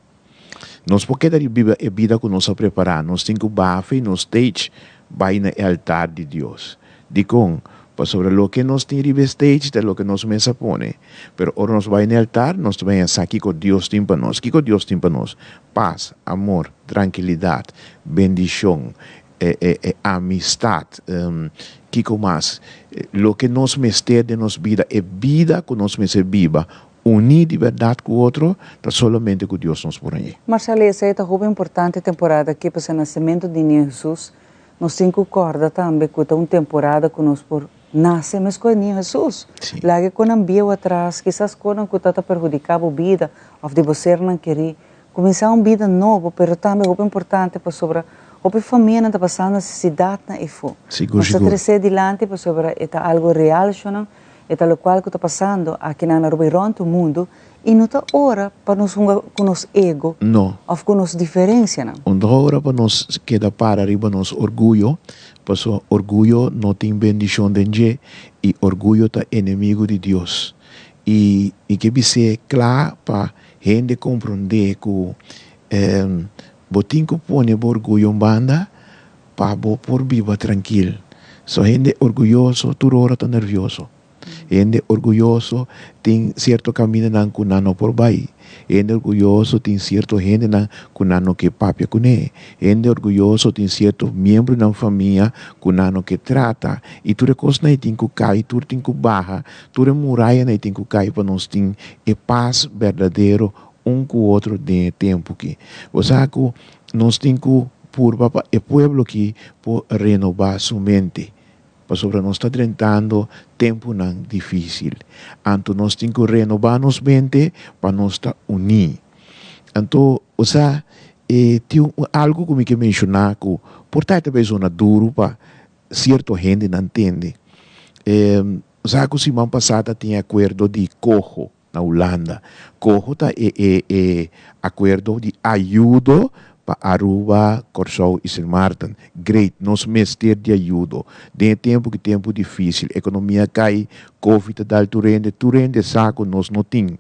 Speaker 21: Nos por keda riba e bida ku nos a prepará. Nos tin ku baha fi nos stage bai na e altar di Dios. Dikon? Pasobra loke nos tin riba e stage ta loke nos mes a pone. Pero ora nos bai na e altar, nos ta bai sa kiko Dios tin pa nos. Kiko Dios tin pa nos? Pas, amor, trankilidat, bendishon, e amistat, kiko mas? Loke nos mester den nos bida, e bida ku nos mester biba uní di bèrdat ku otro, ta solamente ku Dios nos por hañ'é.
Speaker 3: Marcela, esei ta hopi importante temporada aki pasobra nasementu di Niño Hesus Nos tin ku kòrda tambe ku ta un temporada ku nos por nase meskos e Niño Hesus. Laga e konan bieu atras, kisas konan ku ta ta perhudiká bo bida òf di bo sernan kerí. Kuminsá un bida nobo, pero tambe hopi importante pasobra hopi famianan ta pasando nesesidatnan efo. Nos ta tres'é dilanti pasobra e ta algu real, shonnan, e ta lokual ku ta pasando akinan na Aruba i rònt mundu I no ta ora pa nos hunga ku nos ego
Speaker 21: No.
Speaker 3: òf ku nos diferensianan.
Speaker 21: Un ta ora pa nos keda para riba nos orguyo, pasobra orguyo no tin bendishon den dje i orguyo ta enemigu di Dios. I mi ke bis'é kla pa hende komprondé ku bo tin ku pone bo orguyo un banda pa bo por biba trankil. So hende orguyoso tur ora ta nervioso. Hende orguyoso tin sierto kamindanan ku nan no por bai. Hende orguyoso tin sierto hendenan ku nan no ke papia kuné. Hende orguyoso tin sierto miembronan famia ku nan no ke trata. I tur e kosnan ei tin ku kai, tur tin ku baha, tur e murayanan ei tin ku kai pa nos tin e pas berdadero un ku otro den e tempu aki. Bo sa ku nos tin ku purba pa e pueblo aki por renobá su mente. Pasobra nos ta drentando tempunan difísil. Anto nos tin ku renobá nos mente pa nos ta uní. Anto, bo sa, e tin un algu ku mi ke menshoná ku por ta e ta bai zona duru pa sierto hendenan tende. E, bo sa ku siman pasá ta tin e akuerdo di koho. Na Hulanda. Koho ta e e e akuerdo di ayudo pa Aruba, Kòrsou i Sint Maarten. Great, nos mester di ayudo. Den e tempu ki tempu difísil, ekonomia kai, covid ta dal tur hende, tur hende sa ku nos no tin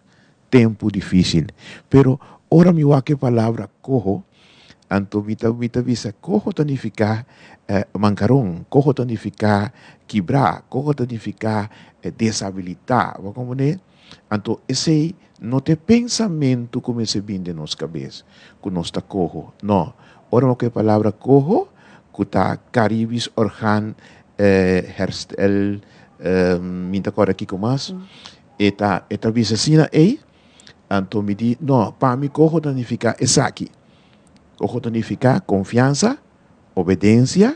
Speaker 21: tempu difísil. Pero ora mi wak e palabra koho, anto mi ta mi ta bisa koho ta nifiká mankaron, koho ta nifiká kibrá, koho ta nifiká desabilitá. Bo a komprendé? Anto esei no ta e pensamentu ku mester bin den nos kabes, ku nos ta koho. No. Ora bo ku e palabra koho, ku ta Caribisch Orgaan Herstel, mi ta kòrda kiko mas, e ta e ta bisa asina ei, anto mi di, no, pa mi koho ta nifiká esaki. Koho ta nifiká konfiansa, obedensia,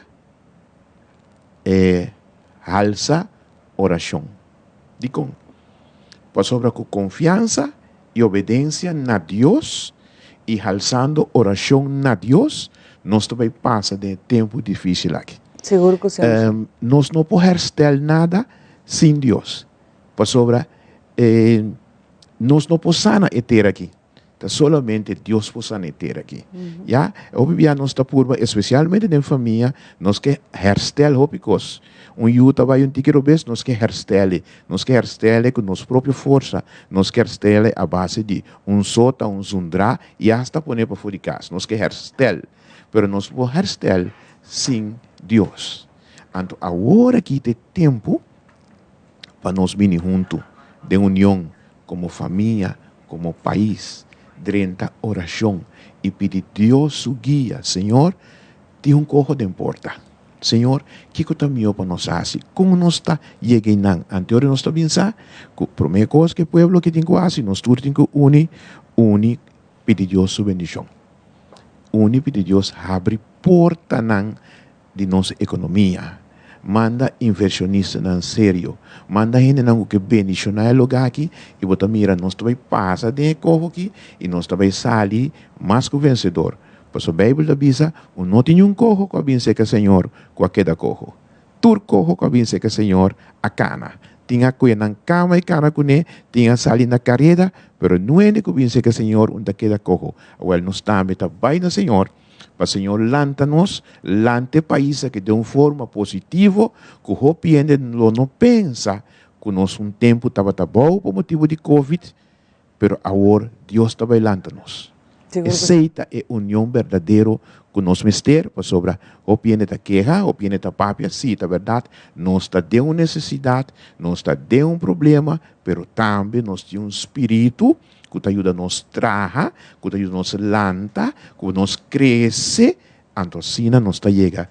Speaker 21: e halsa orashon. Dikon? Pasobra ku konfiansa i obedensia na Dios i halsando orashon na Dios, nos ta bai pasa den e tempu difísil aki.
Speaker 3: Sigur ku si.
Speaker 21: Nos no por herstel nada sin Dios, pasobra nos no por sana e tera aki. Ta solamente Dios por sana e tera aki. Ya, hopi bia nos ta purba, especialmente den famia, nos ke herstel hopi kos. Un yu ta bai un tiki robes, nos ke herstel'e. Nos ke herstel'e ku nos propio forsa. Nos ke herstel'e a base di un sota, un zundra i asta pone pafó di kas. Nos ke herstel. Pero nos por herstel sin Dios. Anto awor aki ta e tempu pa nos bini huntu den union komo famia, komo pais, drenta orashon i pidi Dios su guia, Señor, tin un koho den porta. Señor, kiko ta mihó pa nos hasi? Kon nos ta yega einan? Ante ora nos ta bin sa ku promé kos ku e pueblo aki tin ku hasi, nos tur tin ku uni, uni pidi Dios su bendishon. Uni pidi Dios habri portanan di nos ekonomia. Manda invershonistanan serio. Manda hendenan ku ke bendishoná e lugá aki i bo ta mira nos ta bai pasa den e koho aki i nos ta bai sali mas ku vensedor. Pasobra Beibel ta bisa ku no tin niun koho ku a bin serka Señor ku a keda koho. Tur koho ku a bin serka Señor a kana. Tin a kue nan kama i kana kuné, tin a sali na kareda, pero niun hende ku bin serka Señor un ta keda koho. Awèl nos tambe ta bai na Señor. Pa Señor lanta nos, lanta e pais aki den un forma positivo ku hopi hende lo no pensa ku nos un tempu tabata abou pa motibu di covid, pero awor Dios ta bai lanta nos. Esei ta e union berdadero ku nos mester, pasobra hopi hende ta keha, hopi hende ta papia, sí, ta bèrdat, nos ta den un nesesidat, nos ta den un problema, pero tambe nos tin un spiritu ku ta yuda nos traha, ku ta yuda nos lanta, ku nos krese, anto asina nos ta yega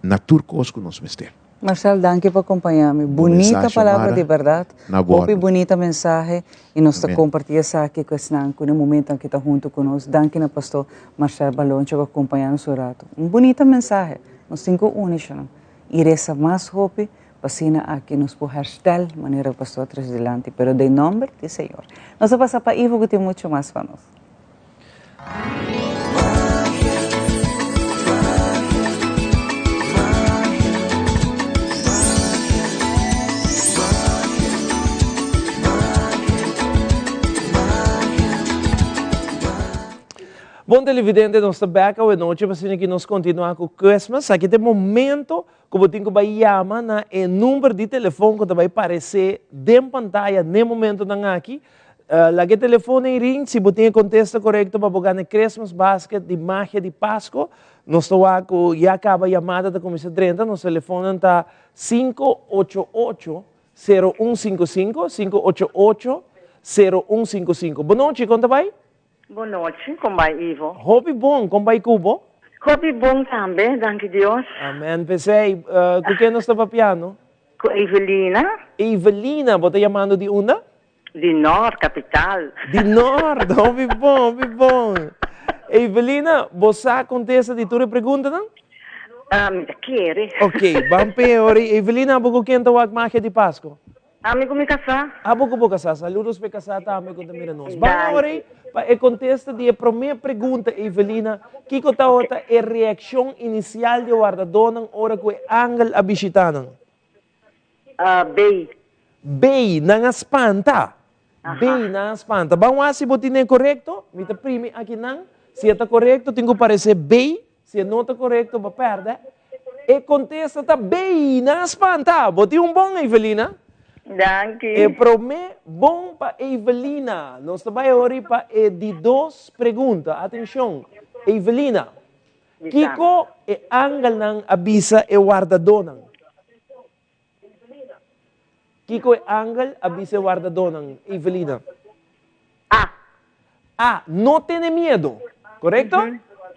Speaker 21: na tur kos ku nos mester.
Speaker 3: Marcel, danki pa acompaña mi.
Speaker 21: Bo
Speaker 3: Bunita
Speaker 21: mensahe,
Speaker 3: palabra
Speaker 21: Mara,
Speaker 3: di berdad.
Speaker 21: na bo
Speaker 3: Hopi
Speaker 21: orden.
Speaker 3: bunita mensahe y nos ta
Speaker 21: Amen.
Speaker 3: comparti esaki cu esnan cu na e momento aki ta hunto cu nos. Danki na Pastor Marcel Baloncho cu a acompaña nos un rato. Un bunita mensahe. Nos tin cu uni shon y reza mas hopi pa asina aki nos por herstel manera Pastor a trece dilanti, pero den nomber di Señor. Nos a pasa pa Ivo cu tin mucho mas pa nos.
Speaker 2: Bon televidente, nos ta bek awe nochi pa asina ki nos kontinuá ku Christmas. Aki ta e momento ku bo tin ku bai yama na e number di telefon ku ta bai paresé den pantaya n'e momentonan aki. Laga e telefon ei ring si bo tin e kontesta korekto pa bo gana e Christmas basket di Magia di Pasko. Nos ta wak ku ya kaba yamada ta kuminsá drenta. Nos telefonnan ta 588-0155, 588-0155. Bon nochi, kon ta bai?
Speaker 8: Bon nochi, kon bai Ivo?
Speaker 2: Hopi bon, kon bai ku bo?
Speaker 8: Hopi bon tambe, danki Dios.
Speaker 2: Amen, p'esei, ku ken nos ta papiando?
Speaker 8: Ku Evelina.
Speaker 2: Evelina, bo ta yamando di unda?
Speaker 8: Di Nort, kapital.
Speaker 2: Di Nort, hopi bon, hopi bon. Evelina, bo sa kontesta di tur e preguntanan?
Speaker 8: Mi ta kere.
Speaker 2: Ok, ban p'e ora. Evelina, abo ku ken ta wak magia di Pasko?
Speaker 8: Ami ku mi kasá.
Speaker 2: Abo ku bo kasá. Saludos p'e kasá tambe ku ta mira nos. Ban ora pa e kontesta di e promé pregunta, Evelina. Kiko tabata e reakshon inisial di e wardadónan ora ku e angel a bishitá nan?
Speaker 8: Bei.
Speaker 2: Bei, nan a spanta. Bei, nan a spanta. Ban wak si bo tine korekto. Mi ta primi akinan. Si e ta korekto, tin ku paresé bei. Si e no ta korekto, bo a pèrdè. E kontesta ta bei, nan a spanta. Bo tin un bon, Evelina.
Speaker 8: Danki.
Speaker 2: E promé bon pa Evelina. Nos ta bai awor pa e di dos pregunta. Atenshon, Evelina. Kiko e angelnan a bisa e wardadónan? Kiko e angel a bisa e wardadónan, Evelina?
Speaker 8: A.
Speaker 2: A, no tene miedo, korekto?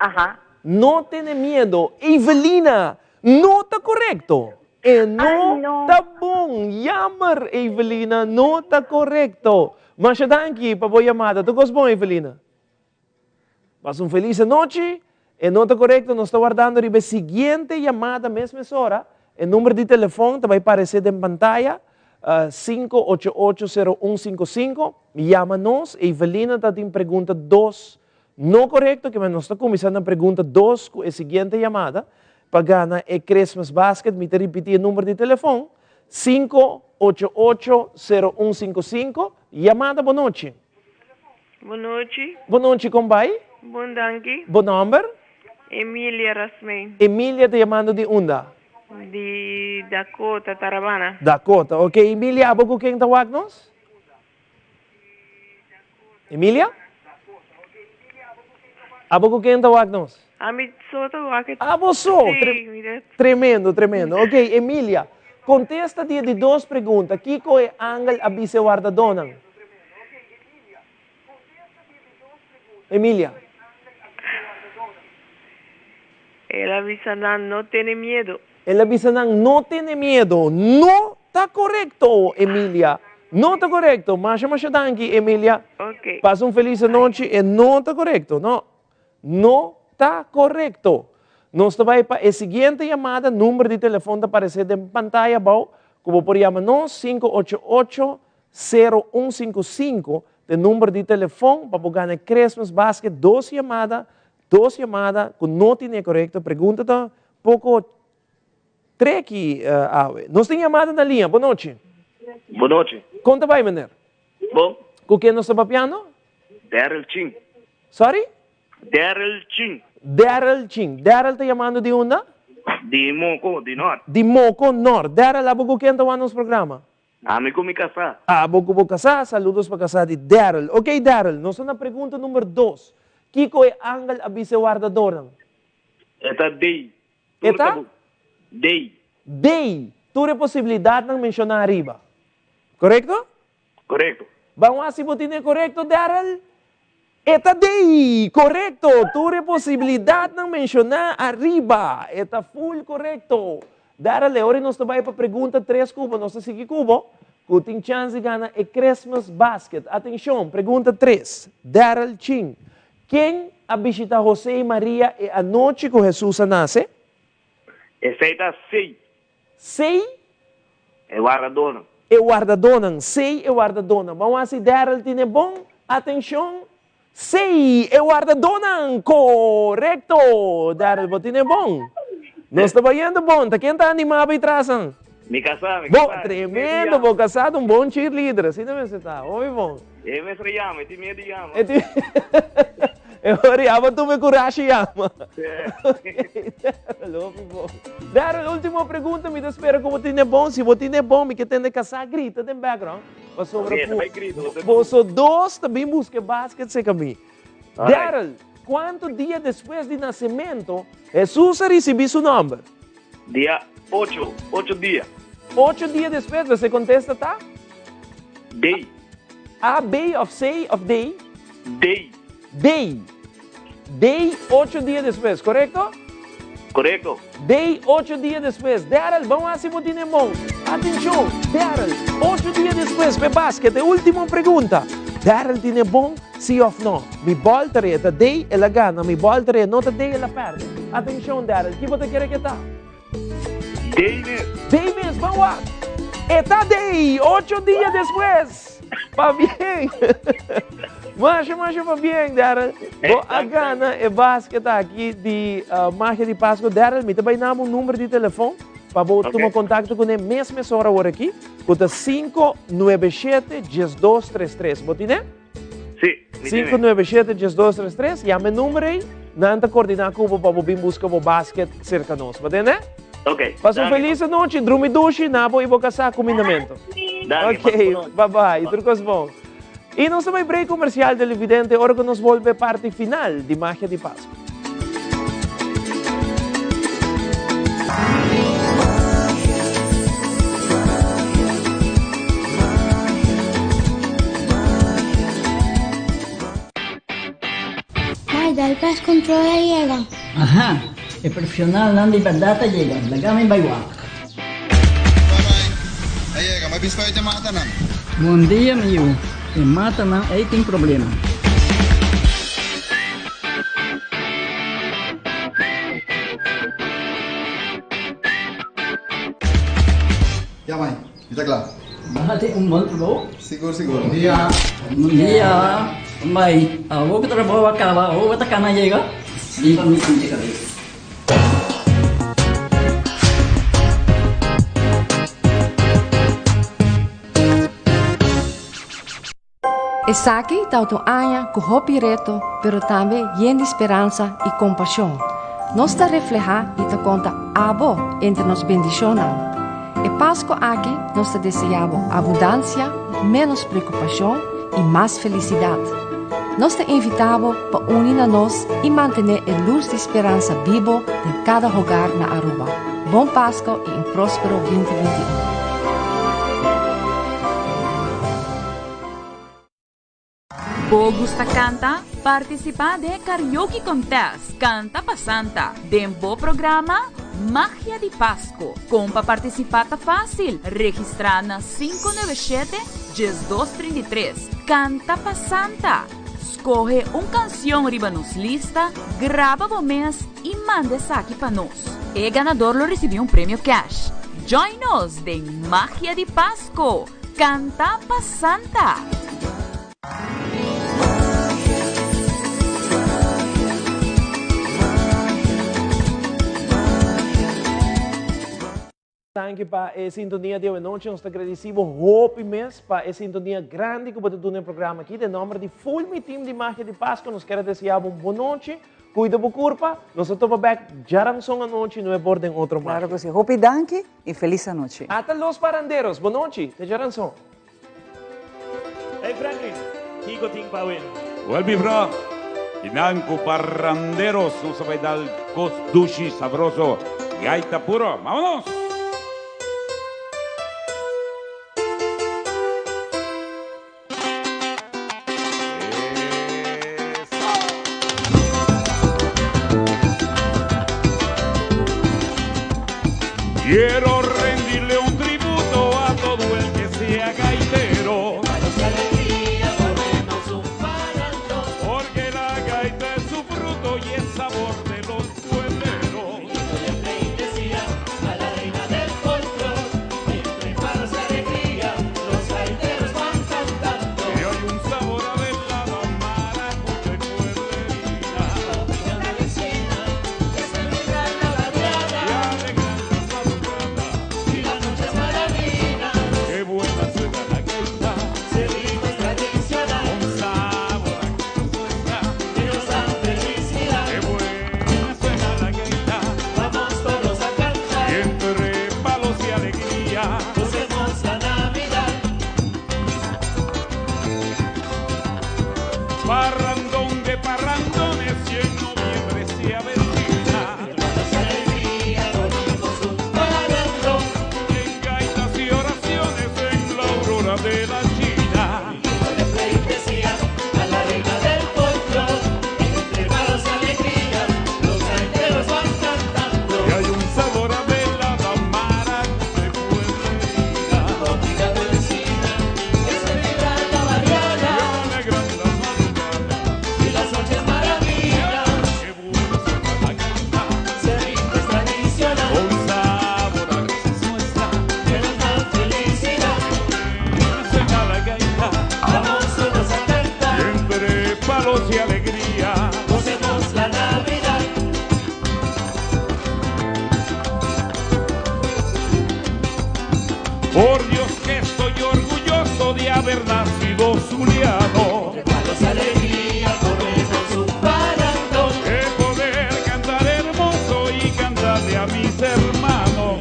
Speaker 8: Aha.
Speaker 2: No tene miedo. Evelina, no ta korekto. E no ta bon. Jammer, Evelina, no ta korekto. Masha danki pa bo yamada. Tur kos bon, Evelina? Pasa un felis anochi. E no ta korekto, nos ta wardando riba e siguiente yamada mes mesora. E number di telefon ta bai parese den pantaya, 5880155. Yama nos, Evelina ta tin pregunta dos no korekto, kimen nos ta kuminsá na pregunta dos ku e siguiente yamada pa gana e Christmas basket. Mi ta ripití e number di telefon, 5880155. Yamada, bonochi.
Speaker 5: Bon nochi.
Speaker 2: Bon nochi, kon bai?
Speaker 5: Bon danki.
Speaker 2: Bo nomber?
Speaker 5: Emilia Rasmijn.
Speaker 2: Emilia ta yamando di unda?
Speaker 5: Di Dakota, Tarabana.
Speaker 2: Dakota, ok. Emilia, abo ku ken ta wak nos? Emilia? Abo ku ken ta wak nos?
Speaker 5: Ami so ta wak e.
Speaker 2: Abo so?
Speaker 5: Sí, mi ta.
Speaker 2: Tremendo, tremendo. Ok, Emilia, kontesta di e di dos pregunta, Kiko e angel a bisa e wardadónan? Emilia.
Speaker 5: El a bisa nan, No tene miedo.
Speaker 2: El a bisa nan, No tene miedo. No ta korekto, Emilia. No ta korekto. Masha, masha danki, Emilia.
Speaker 5: Ok.
Speaker 2: Pasa un felis anochi. E no ta korekto, no. No ta korekto. Nos ta bai pa e siguiente yamada. Number di telefon ta aparesé den pantaya abou ku bo por yama nos, 588 0155 ta e number di telefon pa bo gana e Christmas basket. Dos yamada, dos yamada ku no tin e korekto. Pregunta ta poko treki awe. Nos tin yamada na liña. Bon nochi.
Speaker 22: Bon nochi.
Speaker 2: Kon ta bai meneer?
Speaker 22: Bon.
Speaker 2: Ku ken nos ta papiando?
Speaker 22: Daryl Chin.
Speaker 2: Sorry?
Speaker 22: Daryl Chin.
Speaker 2: Daryl Chin. Daryl ta yamando di unda?
Speaker 22: Di Moko, di Nort.
Speaker 2: Di Moko, Nort. Daryl, abo ku ken ta wak nos programa?
Speaker 22: Ami ku mi kasá.
Speaker 2: Abo ku bo kasá, saludos pa kasá di Daryl. Ok Daryl, nos ta na pregunta number dos. Kiko e angel a bisa e wardadornan?
Speaker 22: E ta D.
Speaker 2: E ta?
Speaker 22: D.
Speaker 2: D. Tur e posibilidatnan menshoná ariba. Korekto?
Speaker 22: Korekto.
Speaker 2: Ban wak si bo tin e korekto, Daryl. E ta D. Korekto. Tur e posibilidatnan menshoná ariba. E ta full korekto. Daryl, e ora nos ta bai pa pregunta tres ku bo. Nos ta sigui ku bo, ku tin chans di gana e Christmas basket. Atenshon, pregunta tres. Daryl Chin, Ken a bishita José i Maria e anochi ku Hesus a nase?
Speaker 22: Esei ta sei.
Speaker 2: Sei?
Speaker 22: E wardadónan.
Speaker 2: E wardadónan. Sei e wardadónan. Ban wak si Daryl tine bon. Atenshon. Sei e wardadónan! Korekto! Daryl, bo tine bon. Nos ta bayendo bon. Ta ken ta animá bo ei trasan?
Speaker 22: Mi kasá, mi
Speaker 2: Bo,
Speaker 22: kasá.
Speaker 2: tremendo! Bo kasá ta un bon cheerleader. Asina mester ta. Hopi bon.
Speaker 22: E mester yama, e tin miedu di yama.
Speaker 2: E tin E ora yama tuma e kurashi yama. Daryl, hopi bon. Daryl, ultimo pregunta, mi ta spera ku bo tin e bon. Si bo tin e bon, mi ke tende kasá grita den background. Pasobra ku boso dos ta bin buska e basket serka mi. Daryl, kuantu dia despues di nasementu Hesus a risibí su nòmber?
Speaker 22: Dia ocho, ocho dia.
Speaker 2: Ocho dia despues, bo kontesta ta?
Speaker 22: D.
Speaker 2: A, B of C of D?
Speaker 22: D.
Speaker 2: D. D ocho dia despues, korekto?
Speaker 22: Korekto.
Speaker 2: D ocho dia despues. Daryl, ban wak si bo tin e mon. Atenshon, Daryl, ocho dia despues p'e basket, e ultimo pregunta. Daryl tin e bon, si of no? Mi bòlter e ta D, el a gana. Mi bòlter e no ta D, el a pèrdè. Atenshon, Daryl, ki bo ta kere ke ta?
Speaker 22: D mes.
Speaker 2: D mes, ban wak. E ta D, ocho dia despues. Pabien. Masha, masha pabien, Daryl. Bo a gana e basket aki di Magia di Pasco. Daryl, mi ta bai nabo un number di telefon pa bo tuma contacto cune mes mesora awor aki, cu ta 597 1233. Bo tine?
Speaker 22: Sí, mi tine.
Speaker 2: 597 1233. Yama e number ei, nan ta coordina cu bo pa bo bin busca bo basket cerca nos. Bo tende?
Speaker 22: Ok.
Speaker 2: Pasa un feliz anochi, drumi dushi, na bo y bo casá cumindamento.
Speaker 22: Danki,
Speaker 2: Ok, bye bye, tur cos bon. Y nos ta bay break comercial televidente ora cu nos bolbe parti final di Magia di Pascu.
Speaker 17: Mai, dal pest control a yega.
Speaker 7: Aha, e profesionalnan di berdad a yega, laga mi bai wak.
Speaker 10: A yega, mi a bisa e matanan.
Speaker 7: Bon dia mi yu, e matanan ei tin problema.
Speaker 10: Ya mai, mi ta kla.
Speaker 7: Bo tin un bon trabou?
Speaker 10: Sigur, sigur.
Speaker 7: Bon dia. Bon dia. Mai, awor ku trabou a kaba, awor bo ta kana yega? Riba mi pinche kabes.
Speaker 19: Esaki ta otro aña ku hopi reto, pero tambe yen di speransa i kompashon. Nos ta reflehá i ta konta abo entre nos bendishonnan. E Pasko aki nos ta deseá bo abundansia, ménos preokupashon i mas felisidat. Nos ta invitá bo pa uni na nos i mantené e lus di speransa bibo den kada hogar na Aruba. Bon Pasko i un próspero binti 21!
Speaker 13: Bo gusta canta? Participa den e Karaoke Contest Canta pa Santa den bo programa Magia di Pasco. Con pa participa ta facil, registra na 597 1233. Canta pa Santa! Scoge un cancion riba nos lista, graba bo mes y manda esaki pa nos. E ganador lo ricibi un premio cash. Join nos den Magia di Pasco! Canta pa Santa!
Speaker 2: Danki pa e sintonia di awenochi. Nos ta gradisi bo hopi mes pa e sintonia grandi ku bo ta duna e programa aki. Den nomber di full mi team di Magia di Pasco nos kier a desea bo un bon nochi. Cuida bo curpa. Nos ta topa bek djaranson anochi nuebe or den otro Magia.
Speaker 3: Claro cu si. Hopi danki y feliz anochi.
Speaker 2: Ata los paranderos. Bon nochi. Te djaranson.
Speaker 23: Hey Franklin, kiko tin pa win?
Speaker 12: Wel mi bro, Kinanku parranderos, nos ta bai dal kos dushi, sabroso, gaita puro. Vámonos! Quiero rendirle un tributo a todo el que sea gaitero. Porque la gaita es su fruto y es sabor de los puebleros. Y hay un sabor a velada, maracucha y pueblerina. Y alegran las madrugadas. Qué buena suena la gaita. Con sabor a cosa nuestra. Qué buena suena la gaita.
Speaker 1: Vamos todos a cantar.
Speaker 12: Y entre palos y alegría.
Speaker 1: Gocemos la Navidad.
Speaker 12: Parrandón de parrandones y en noviembre se avecina. En gaitas y oraciones en la aurora de la China.
Speaker 1: A la reina del folclor, entre palos y alegría, los gaiteros van cantando.
Speaker 12: Y hay un sabor a velada, maracucha y pueblerina.
Speaker 1: Obliga de vecina, que se vibra la barriada.
Speaker 12: Y alegran las madrugadas.
Speaker 1: Y las noches maravillas.
Speaker 12: Qué buena suena la gaita.
Speaker 1: Se ritmo es tradicional.
Speaker 12: Con sabor a cosas nuestra.
Speaker 1: Que nos dan felicidad.
Speaker 12: Buena suena la gaita.
Speaker 1: Vamos todos a cantar.
Speaker 12: Y entre palos y alegría.
Speaker 1: Gocemos la Navidad.
Speaker 12: Por Dios que estoy orgulloso de haber nacido zuliano.
Speaker 1: Palos y alegría, corremos un parandón.
Speaker 12: De poder cantar hermoso y cantarle a mis hermanos.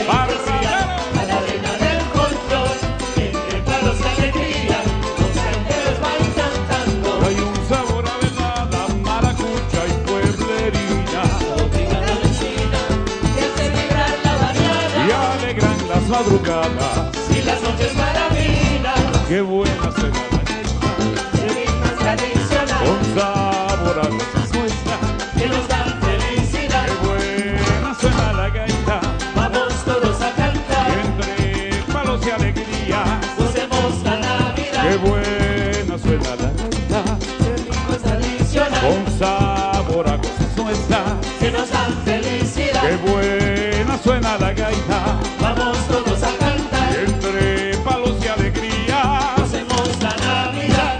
Speaker 12: Parrandero.
Speaker 1: A la reina del folclor, entre palos y alegría, los gaiteros van cantando.
Speaker 12: Hay un sabor a velada, maracucha y pueblerina.
Speaker 1: Obliga a la vecina, que hace vibrar la barriada.
Speaker 12: Y alegran las madrugadas.
Speaker 1: Y las noches maravillas,
Speaker 12: Qué buena suena la gaita.
Speaker 1: el ritmo es tradicional,
Speaker 12: Con sabor a cosas nuestras.
Speaker 1: que nos dan felicidad.
Speaker 12: Qué buena suena la gaita.
Speaker 1: Vamos todos a cantar,
Speaker 12: Entre palos y alegría.
Speaker 1: gocemos la Navidad.
Speaker 12: Qué buena suena la gaita.
Speaker 1: El ritmo es tradicional,
Speaker 12: Con sabor a cosas nuestras.
Speaker 1: que nos dan felicidad.
Speaker 12: Qué buena suena la gaita.
Speaker 1: Vamos todos a cantar,
Speaker 12: Entre palos y alegría.
Speaker 1: gocemos la Navidad.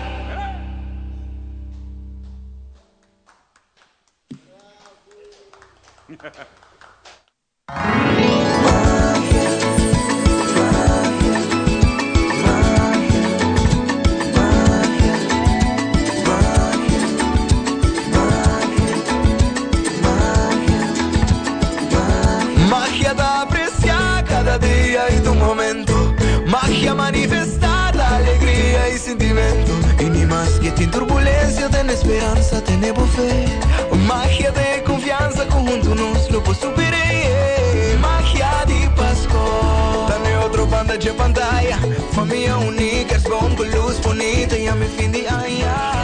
Speaker 1: Magia da apreciar cada dia y tu momento. Magia manifestar la alegría y sentimiento. Y ni más que sin turbulencia, ten esperanza, tenemos fe. Magia de confianza, conjunto nos lo puedo superar. Magia de Pasco. Dame otro banda de pantalla. Familia única, es con luz bonita y a mi fin de año.